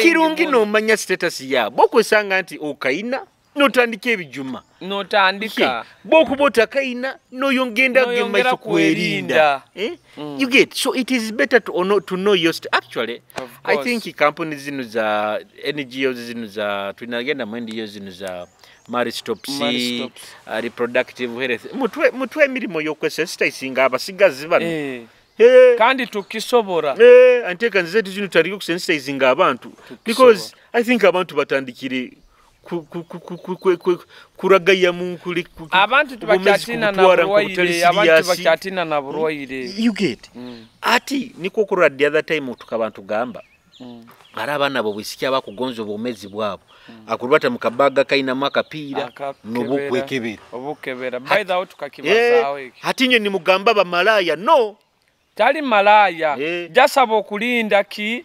Speaker 2: Kirungi no manya status ya. Boko sanga nti okaina notandika ebijuma.
Speaker 3: Notandika.
Speaker 2: Boko botakaina no yongenda gemaiso kwerinda. You get. So it is better to to know your actually. I think companies zino za NGOs zino za tunagenda mu NGOs zino za Maristops, reproductive health. Mutwe emirimu y'okwesensitizinga abasigazi bano.
Speaker 3: Kandi tukisobora.
Speaker 2: Anteka nze zino tutandike okusensitizinga abantu because I think abantu batandikire kuragaya mu
Speaker 3: abantu tubakyatina na burwaire, abantu tubakyatina na burwaire.
Speaker 2: You get. Ati niko kurora the other time tukabantu gamba. Ari abaana bo bwisiki abakugonza obwomezi bwabo. Akurubata mukabaga kaina makapiira nobukwekebera.
Speaker 3: Obukebera. By the way tukakibazaawo eki.
Speaker 2: Hati nye nimugamba ba malaya no.
Speaker 3: Tali malaya. Jasaba okulinda ki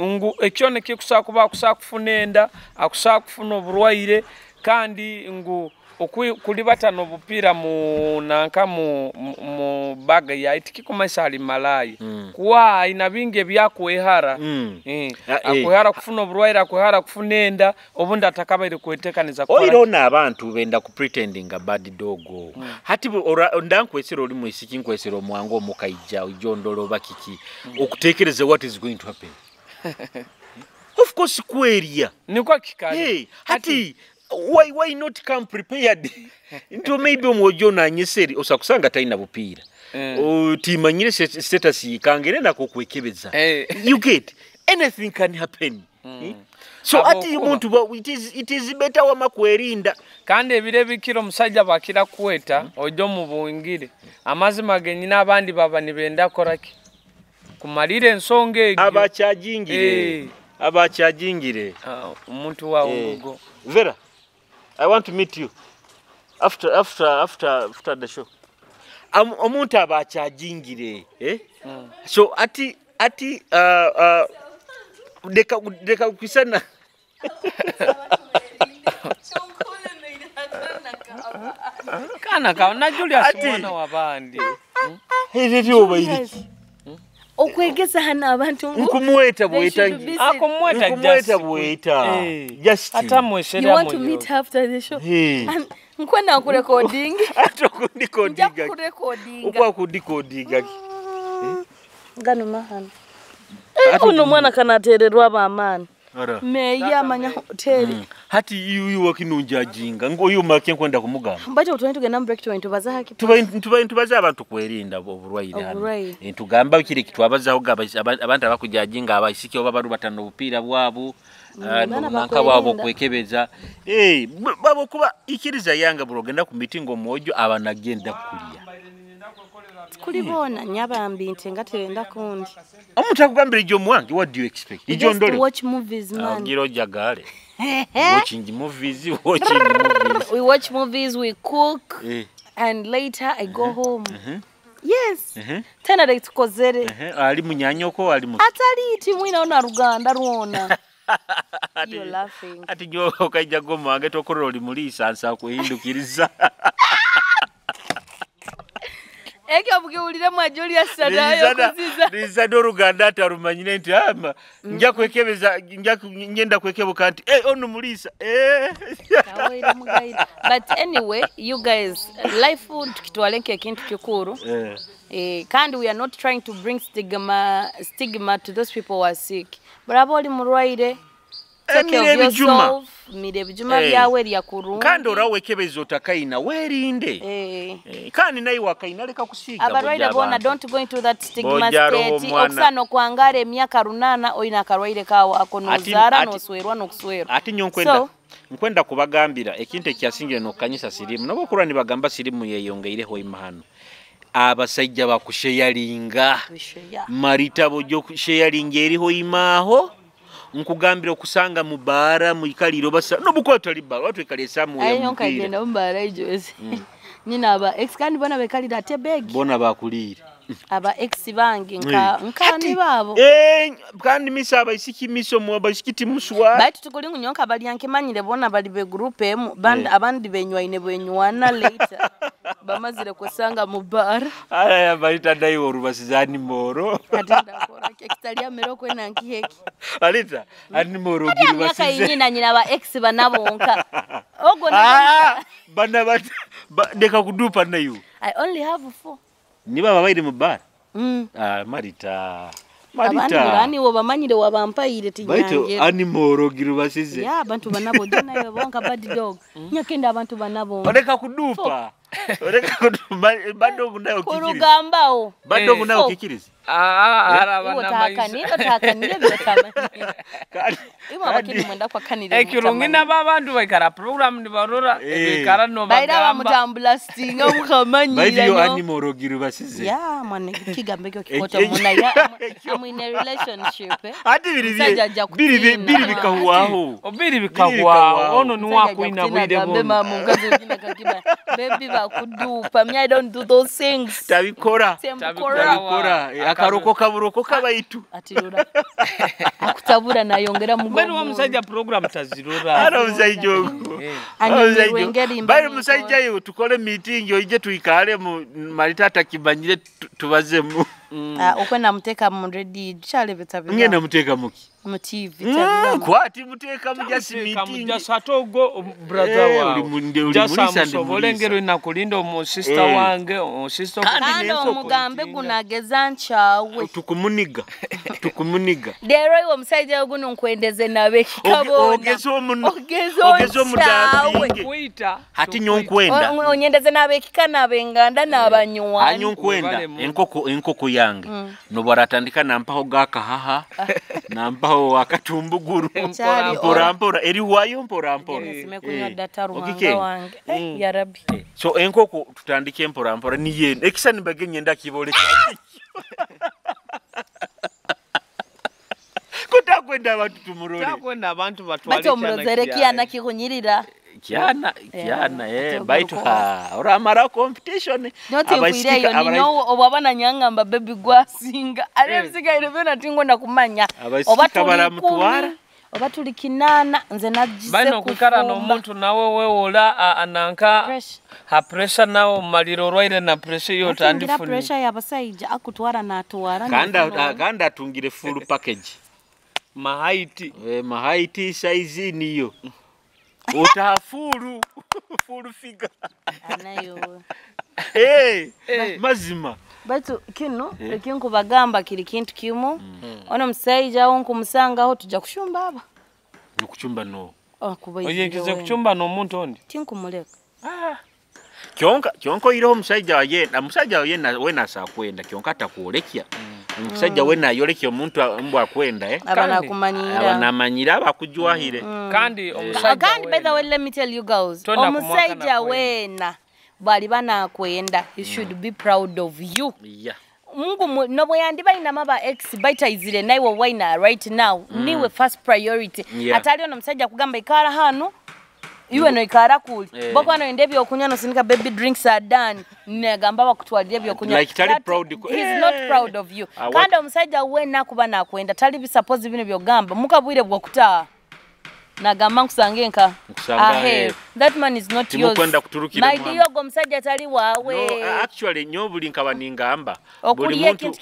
Speaker 3: ngu ekyo ne kikusa kuba akusa kufuna enda, akusa kufuna oburwaire kandi ngu kulibata n'obupiira mu nanka mu baga ya itikikumanyisa ali malaya. Kuwa ina bingi ebyakwehara. Akwehara kufuna oburwaire, akwehara kufuna enda, obundi atakabaire kwetekaniza
Speaker 2: kukora. Oirona abantu benda ku pretending a bad dog. Hati ndankwesera oli mwisiki nkwesera omwangu omukaija ojondolo bakiki okutekereza what is going to happen. Of course kweria.
Speaker 3: Niko kikali.
Speaker 2: Hey, hati why not come prepared? Nto maybe omwojo na nyeseri osakusanga taina bupiira. Timanyire status yikangere nako kwekebeza. You get anything can happen. So ati omuntu it is better wama kwerinda.
Speaker 3: Kandi ebire bikiro omusajja bakira kweta ojo mu bungire. Amazima genyina abandi baba nibenda koraki. Kumalire ensonga egyo.
Speaker 2: Abakyajingire. Abakyajingire.
Speaker 3: Omuntu wa ngugo.
Speaker 2: Vera, I want to meet you after the show. Omuntu abakyajingire, eh? So ati deka kusana.
Speaker 3: Kana ka na Julius mwana wa bandi.
Speaker 2: Eryo obairiki.
Speaker 1: Okwegesa hano abantu ngu
Speaker 2: Nkumweta bweta.
Speaker 3: Akumweta
Speaker 2: Nkumweta bweta. Just.
Speaker 3: Atamwesera
Speaker 1: You want to meet after the show?
Speaker 2: Hey.
Speaker 1: Nkwenda nkurecording.
Speaker 2: Ate okundicordinga.
Speaker 1: Nja kurecordinga.
Speaker 2: Okwa kundicordinga.
Speaker 1: Gano mahano. Ono mwana kanatererwa abamaani. Meya amanya hoteli.
Speaker 2: Hati yuyu wakinunjajinga ngoyu make nkwenda kumugamba.
Speaker 1: Mbaje utwende tugenda mu break twende tubaza haki.
Speaker 2: Tubaza abantu kwerinda oburwaire hano. Tugamba kiri kitwabazaho abantu abakujajinga abaisiki oba baru batano obupiira bwabo. Nanka bwabo kwekebeza. Babo kuba ikiriza yanga burogenda ku meeting omwojo abanagenda kulya.
Speaker 1: Kulibona nyabambi nti ngatenda kundi.
Speaker 2: Omuntu akugambira ijo mwangi, what do you expect? Ijo ndole.
Speaker 1: Watch movies man.
Speaker 2: Ngira jagale. Watching movies, watching movies.
Speaker 1: We watch movies, we cook. And later I go home. Yes. Tena reka tukozere.
Speaker 2: Ali munyanyoko ali mu.
Speaker 1: Atali timwina ona ruganda ruona. You're laughing.
Speaker 2: Ati nyo okaija goma ange tokorora oli mulisa nsa kuhindukiriza.
Speaker 1: Ekyo bukiwulire mwa Julius Sadayo kuziza.
Speaker 2: Liza doruganda atarumanyire nti ama nja kwekebeza nja ngenda kwekebuka nti ono mulisa.
Speaker 1: But anyway, you guys, life tukitwalenke ekintu kikuru. Kandi we are not trying to bring stigma to those people who are sick. But aboli murwaire, take care of yourself. Mire bijuma byawe lya kurungi.
Speaker 2: Kandi orawekebeza otakaina werinde. Kandi naye wakaina leka kusiga.
Speaker 1: Abarwaire bona don't go into that stigma state. Okusano kwangare emyaka 8 oyina akarwaire kawo ako nozara noswerwa nokuswerwa.
Speaker 2: Ati nyo nkwenda kubagambira ekintu ekyasingire nokanyisa sirimu. Nobokura nibagamba sirimu yeyongeireho imahano. Abasajja bakusheyalinga. Marita bojo kusheyalinga eriho imaho. Nkugambira okusanga mu bara mu ikaliro basa no bukwata liba watu ikale samu ya
Speaker 1: ayo nkagenda mu bara ijoze nyina aba ex kandi bona bekalira ate beg
Speaker 2: bona bakulira
Speaker 1: aba ex bangi nka nkandi babo
Speaker 2: kandi misa abaisiki miso mu abaisiki muswa
Speaker 1: baitu tukuli ngunyonka bali yankemanyire bona bali be group emu band abandi benywaine benywana later bamazire kusanga mu bara
Speaker 2: aya balita dai orubasizani moro
Speaker 1: atenda kora ekitalia meroko na nkiheki
Speaker 2: alita ani moro girubasize
Speaker 1: nyina nyina ba ex banabonka ogo na
Speaker 2: bana ndeka kudupa nayo.
Speaker 1: I only have 4.
Speaker 2: Niba babaire mu bar. Marita. Marita.
Speaker 1: Abandi wo bamanyire wabampaire tinyange.
Speaker 2: Baitu ani moro girubasize.
Speaker 1: Ya abantu banabo dona yo bonka bad dog. Nyakenda abantu banabo.
Speaker 2: Oleka kudupa. Oleka kudupa bado nayo kikiriza.
Speaker 1: Kurugambao.
Speaker 2: Bado nayo kikiriza.
Speaker 3: Ekirungi n'abantu baikara program nibarora bikara no
Speaker 1: bagamba mutambula stinga mukamanyira
Speaker 2: no ani morogiru basize
Speaker 1: ya mwana kigambe kyo kikota muna ya I'm in a relationship
Speaker 2: ati biri biri bikahuwaho
Speaker 3: obiri bikahuwaho ono niwakuina bwire
Speaker 1: bo mama mukazi ugina kakiba baby bakudupa me I don't do those things
Speaker 2: tabikora tabikora akaroko kaburoko kabaitu
Speaker 1: atirura akutabura nayongera mugongo
Speaker 3: mbere wa musajja program tazirura
Speaker 2: ara musajja ogo bari musajja yo tukole meeting yo ije tuikale mu Marita atakimanyire tubazemu
Speaker 1: okwenda muteka mu ready chalebetsa
Speaker 2: bira ngenda muteka muki
Speaker 1: mu TV chalebetsa
Speaker 2: kwati muteka mu just meeting
Speaker 3: just atogo brother wa mulisa ndi nakulinda mu sister wange o sister
Speaker 1: kandi omugambe gunageza nchawe
Speaker 2: tukumuniga tukumuniga
Speaker 1: dero iwo musajja guno nkwendeze nabe kikabona
Speaker 2: ogezo mudawe
Speaker 3: kuita
Speaker 2: hati nyonkwenda
Speaker 1: onyendeze nabe kikana benganda nabanywa
Speaker 2: anyonkwenda enkoko yange nobaratandika nampaho gakahaha nampaho akatumbuguru mpora mpora eriwayo mpora mpora
Speaker 1: simekunywa data ruhanga wange ya rabbi
Speaker 2: so enkoko tutandike mpora mpora niye ekisa nibage nyenda kiboleka kutakwenda abantu tumurore
Speaker 3: takwenda abantu batwale
Speaker 1: bato murozere kiana kikunyirira
Speaker 2: kiana baitu ha oramara competition
Speaker 1: abaisika nino obabana nyangamba baby gwasinga ale bisigaire byona tingonda kumanya
Speaker 2: oba baramutwara
Speaker 1: Oba tuli 8 nze nagize
Speaker 3: Balina okwikara n'omuntu nawe wewola ananka ha pressure nawe omalira orwaire na pressure yo otandifuni.
Speaker 1: Pressure y'abasajja akutwara n'atwara.
Speaker 2: Kandi atungire full package.
Speaker 3: Mahaiti.
Speaker 2: Mahaiti size niyo. Otafuru full figure.
Speaker 1: Anayo.
Speaker 2: Hey, mazima.
Speaker 1: Baitu kino ekinkubagamba kiri kintu kimu. Ono musajja aho nkumusangaho tujja kushumba aba.
Speaker 2: Nikuchumba no.
Speaker 3: Oyenkize kuchumba n'omuntu ondi.
Speaker 1: Tinkumuleka.
Speaker 2: Kyonka oyireho omusajja yena, omusajja yena wena asakwenda kyonka atakwolekya. Omusajja wena ayolekya omuntu mbwa akwenda
Speaker 1: Aba nakumanyira.
Speaker 2: Aba namanyira abakujwahire.
Speaker 3: Kandi omusajja
Speaker 1: kandi by the way let me tell you girls, omusajja wena bali banakwenda, he should be proud of you.
Speaker 2: Yeah.
Speaker 1: Mungu nobo yandiba ina maba ex baita izire naiwe waina right now niwe first priority.
Speaker 2: Yeah.
Speaker 1: Atali ono musajja kugamba ikara hanu iwe no ikara kuli. Boko ano ndebyo okunywa no sinika baby drinks are done. Negamba bakutwalire ebyo kunywa.
Speaker 2: Like tali proud.
Speaker 1: He's not proud of you. Kandi omusajja wena kuba nakwenda tali bi suppose bino byogamba mukabwire bwokutaa. Nagamba nkusange nka. That man is not yours. My dear go musajja tali wawe.
Speaker 2: No, actually nyo buli nkaba ningamba.
Speaker 1: Buli muntu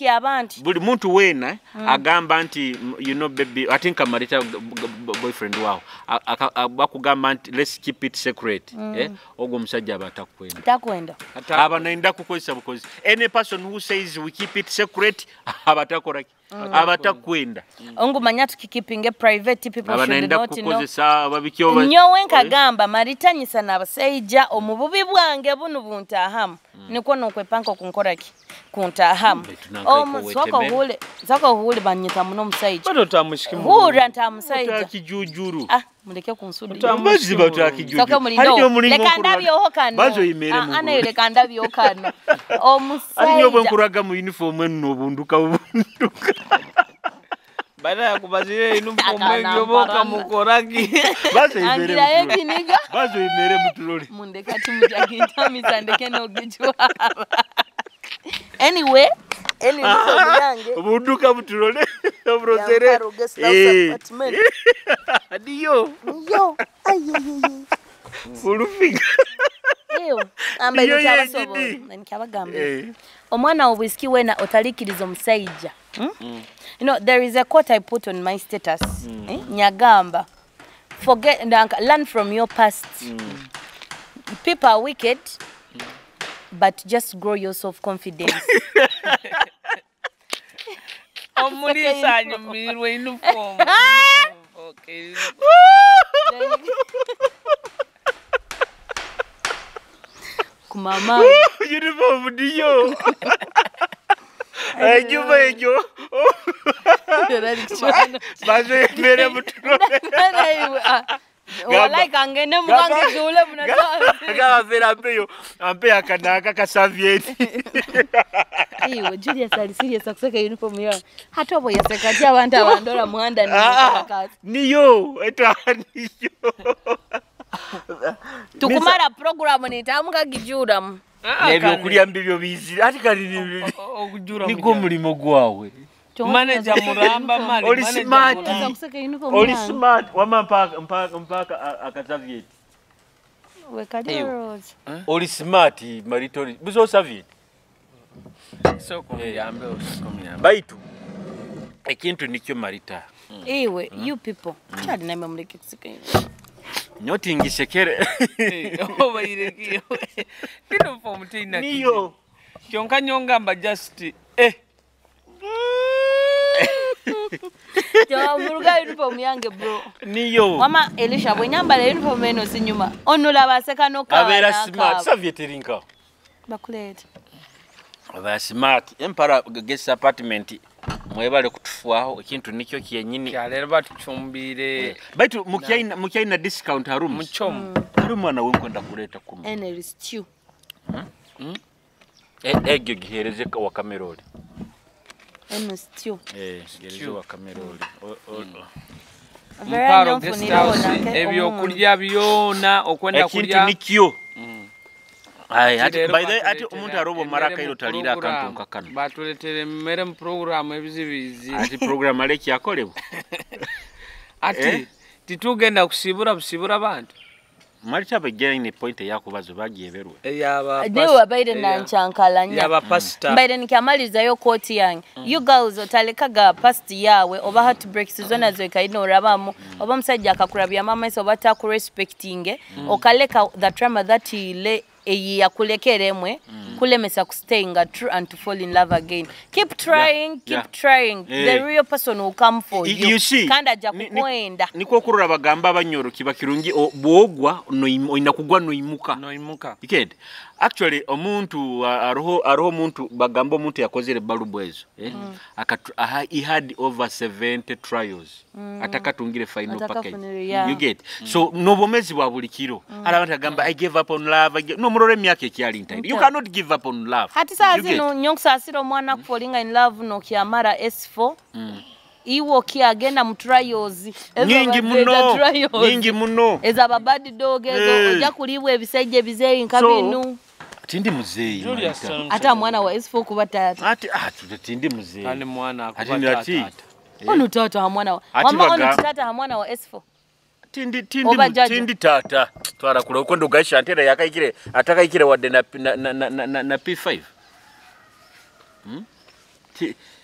Speaker 2: buli muntu wena agamba nti you know baby I think Marita boyfriend wao bakugamba nti let's keep it secret. Ogwo musajja abatakwenda.
Speaker 1: Takwenda.
Speaker 2: Aba naenda kukozesa bukozi. Any person who says we keep it secret abatakora abatakwenda.
Speaker 1: Ongu manya tukikeeping private people should not know.
Speaker 2: Nyowe
Speaker 1: nkagamba maritanyisa n'abasajja omububi bwange bunu buntahamu. Niko nokwepanka kunkoraki kuntahamu. Soko hule banyita muno musajja.
Speaker 3: Bado tamushikimu.
Speaker 1: Hura ntamusajja.
Speaker 2: Kijujuru.
Speaker 1: Muleke kunsudi.
Speaker 2: Maziba takijuju.
Speaker 1: Leka ndabyo kano.
Speaker 2: Bazo imere mu.
Speaker 1: Ana leka ndabyo kano. Omusajja.
Speaker 2: Ali nyobo nkuraga mu uniform eno bunduka bunduka.
Speaker 3: Baada ya kubazile uniform yoboka mukoraki.
Speaker 2: Bazo imere mutulole. Bazo imere mutulole.
Speaker 1: Mundeka timujakintamisa ndeke nogijwa. Anyway, uniform yange.
Speaker 2: Bunduka mutulole. Obrozere. Adiyo.
Speaker 1: Yo. Ayi.
Speaker 2: Full figure.
Speaker 1: Eyo, amba nkyabasoobo, nkyabagamba. Omwana obwisiki wena otalikiriza omusajja. You know, there is a quote I put on my status. Nyagamba. Forget, learn from your past. People are wicked, but just grow your self-confidence.
Speaker 3: Omulisa anyumirwe uniform. Okay.
Speaker 1: Kumama.
Speaker 2: Uniform ndiyo. Ejuba ejo. Bazo mere mutulole.
Speaker 1: Walai kangene mwange jule mnatoa.
Speaker 2: Kama vera ampeyo ampe akanaka kasavieti.
Speaker 1: Iwe Julius ali serious akuseka uniform yao. Hata obo yaseka abantu abandora muhanda ni kazi.
Speaker 2: Niyo eta niyo.
Speaker 1: Tukumara program nitamuka gijura.
Speaker 2: Nebyo kulya mbibyo bizira ati kali niko mulimo gwawe.
Speaker 3: Manager muramba mali
Speaker 2: oli smart. Oli smart wama mpaka akasavieti.
Speaker 1: Wekali rose.
Speaker 2: Oli smart maritori buzo savieti.
Speaker 3: Soko muyambe osoko
Speaker 2: Baitu ekintu nikyo Marita.
Speaker 1: Ewe you people. Chali name muleke kuseka.
Speaker 2: Nyotingisekere.
Speaker 3: Obayirekiyo. Uniform tina.
Speaker 2: Niyo.
Speaker 3: Kyonka nyongamba just
Speaker 1: Muruga uniform yange bro.
Speaker 2: Niyo.
Speaker 1: Mama Elisha bwe nyambala uniform eno sinyuma. Onulaba aseka noka.
Speaker 2: Abera smart savieti rinka.
Speaker 1: Bakuleta.
Speaker 2: Aba smart Empara guest apartment mwebale kutufuaho ekintu nikyo kyenyini.
Speaker 3: Kyalero batuchumbire.
Speaker 2: Baitu mukyaina discount harumu.
Speaker 3: Muchomu.
Speaker 2: Hari mwana wenkwenda kuleta kumu.
Speaker 1: Energy stew.
Speaker 2: Egyo gihereze wa kameroli.
Speaker 1: Eno stew.
Speaker 2: Gihereze wa kameroli.
Speaker 3: Mparo guest house ebyokulya byona okwenda kulya.
Speaker 2: Ekintu nikyo. Ai, ati by the ati omuntu arobo maraka ilo talira akantu kakano.
Speaker 3: Batuletere mmere mu program ebizibizi.
Speaker 2: Ati program aleki akolebwa.
Speaker 3: Ati titugenda kusibura busibura abantu.
Speaker 2: Marita bagera ne point eyakubazo bagyeberwe.
Speaker 3: Eyaba
Speaker 1: Niwe wabaire nanchankalanya.
Speaker 3: Yaba pastor.
Speaker 1: Mbaire nikyamalizayo kooti yange. You girls otalekaga past yawe oba heartbreaks zona zoikaine orabamu oba omusajja akakurabya amaiso oba takurespectinge okaleka the trauma that he eyakulekeremwe kulemesa kustayinga true and to fall in love again. Keep trying, keep trying. The real person will come for you.
Speaker 2: You see,
Speaker 1: kandi ajja kukwenda.
Speaker 2: Niko okurora bagamba abanyoro kiba kirungi bwogwa oina kugwa noimuka.
Speaker 3: Noimuka.
Speaker 2: Iked. Actually omuntu aroho omuntu bagamba omuntu yakozere balubu ezo. He had over 70 trials. Atakatungire final package. You get. So nobomezi bwa buli kiro. Hari abantu agamba I gave up on love. No murore emyaka ekyali ntaire. You cannot give up on love.
Speaker 1: Hati saa zino nyokusasira omwana falling in love nokyamara S4. Iwo kyagenda mu trials.
Speaker 2: Nyingi muno. Nyingi muno.
Speaker 1: Eza bad dog ezo ojja kulibwa ebisajja ebizeeyi nka binu.
Speaker 2: Tindi muzeeyi.
Speaker 1: Ata mwana wa S4 kuba tata.
Speaker 2: Ati tindi muzeeyi.
Speaker 3: Kandi mwana akuba tata.
Speaker 1: Ono tata ha mwana wa. Mama ono tata ha mwana wa S4.
Speaker 2: Tindi tata. Twara kula ukondo gaisha antera yakaikire atakaikire wadde na P5.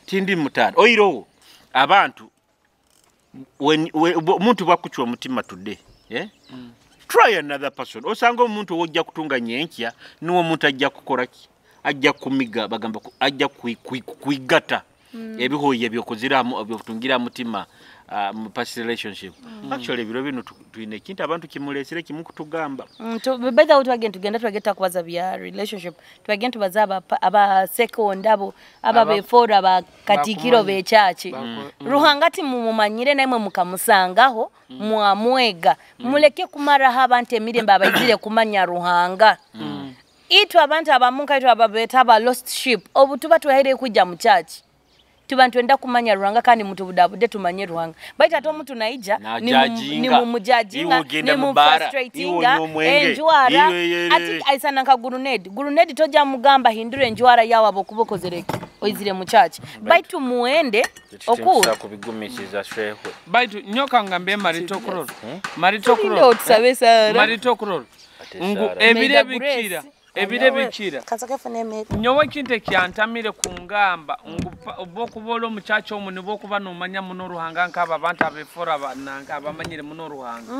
Speaker 2: Tindi mutata. Oiro abantu omuntu bwakuchwa omutima today. Eh? Try another person. Osanga omuntu ojja kutunga nyenkya niwo omuntu ajja kukola ki? Ajja kumiga bagamba ajja kuigata. Ebihoye ebyokoziramu ebyokutungira mutima mu past relationship. Actually ebiro bino tuine ekintu abantu kimulesere kimukutugamba.
Speaker 1: By the way twagenda tugenda twageta kubaza bya relationship. Twagenda tubaza aba second abo aba before aba katikiro bechachi. Ruhanga ti mumumanyire naimwe mukamusangaho mwamwega. Muleke kumaraho abantu emirembe abaizire kumanya Ruhanga. Itwe abantu abamunka itwe ababeta aba lost sheep obutuba twahere kujja mu church. Tuba ntwenda kumanya Ruhanga kandi mutubudabude tumanye Ruhanga. Baitu ate omuntu naija ni mumujajinga ni mufrustratinga enjwara ati aisana nka gurunedi. Gurunedi toja mugamba hindure enjwara yawe abokubokozereke oizire mu church. Baitu muende okura
Speaker 2: kubigumishiza shehwe.
Speaker 3: Baitu nyoka ngambe marito kuroro. Marito kuroro. Marito kuroro. Ngu ebire bikira. Ebire bikira. Nyowe kinte kyantamire kungamba ngu obokubola omuchacho omu nibo kuba nomanya muno Ruhanga nkaba abantu abefora bananga abamanyire muno Ruhanga.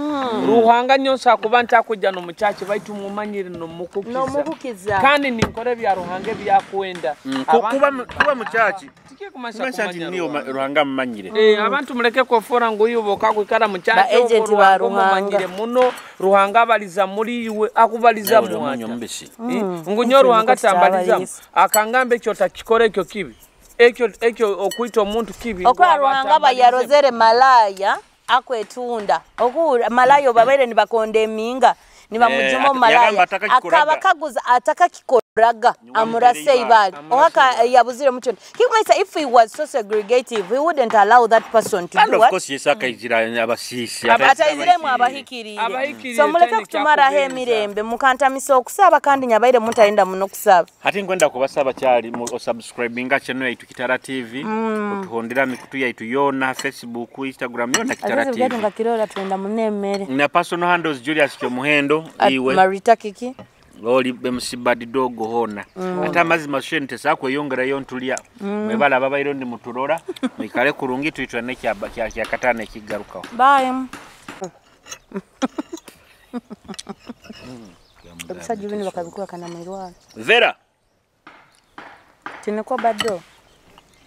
Speaker 3: Ruhanga nyonsa kuba ntakujja no muchachi baitu mumanyire no mukukiza. Kandi ninkore bya Ruhanga byakwenda.
Speaker 2: Kuba muchachi
Speaker 3: tikikumasa kumanya
Speaker 2: niyo Ruhanga mumanyire.
Speaker 3: Abantu muleke kofora ngu yubo kakwikara muchachi Ruhanga mumanyire muno Ruhanga abaliza muri iwe akubaliza mu. Ngunyo Ruhanga tambaliza akangambe ekyo takikora ekyo kibi ekyo okuita omuntu kibi.
Speaker 1: Okwa Ruhanga bayarozere malaya akwetunda okura malaya babaire nibakonde eminga nibamujuma malaya akabakaguza atakakikoraga amurase ibali ohaka yabuzire mucho kimaisa. If he was so segregative he wouldn't allow that person to do what.
Speaker 2: Of course yesaka izira abasisi
Speaker 1: atayiziremu abahikirire. So muleke kutumaraho emirembe mukantamisa okusaba kandi nyabaire mutayenda muno kusaba.
Speaker 2: Ate ngwenda kubasaba kyali mu subscribinga channel yaitu Kitara TV otuhondera mikutu yaitu yona Facebook, Instagram yona Kitara TV.
Speaker 1: Azizi ngakirora twenda munemere
Speaker 2: na personal handles Julius Kyomuhendo iwe
Speaker 1: Marita Kiki
Speaker 2: oli bemsibadi dogo hona. Ate amazima shente sakweyongerayo ntulya mwebala ababaire ndi muturora mwikale kurungi tuitwa nekya kya katana ekigarukaho.
Speaker 1: Bye. Ebisajja bino bakabikula kana mwirwala.
Speaker 2: Vera
Speaker 1: tiniko bado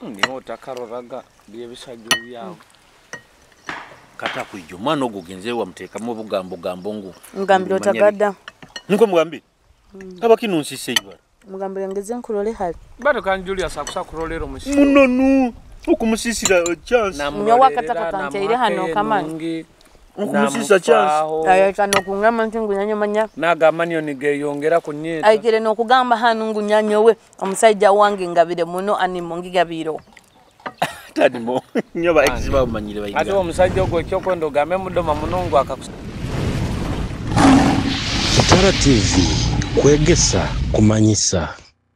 Speaker 3: niho otakaroraga byebisajja byawe.
Speaker 2: Kata kwijo mwana ogwo genze wamuteekamu obugambo gambo ngu
Speaker 1: ngambira otagada.
Speaker 2: Niko mugambire aba kinunsise ibara
Speaker 1: mugambire ngeze nkurole hali
Speaker 3: bado kan Julius akusa kurolero musi
Speaker 2: munonu okumusisira chance
Speaker 1: nyowa kataka kanteire hano kamani
Speaker 2: okumusisa chance
Speaker 1: ayaka nokungamba nti ngunyanyo manya
Speaker 3: nagamanyo nigeyongera kunyeta
Speaker 1: ayikire nokugamba hanu ngunyanyo we omusajja wange ngabire muno animo ngigabiro
Speaker 2: tadimo nyoba ekiziba umanyire bayiga
Speaker 3: ate omusajja ogwo ekyokwenda ogambe mudoma munongo akakusa.
Speaker 5: Kitara TV kwegesa kumanyisa.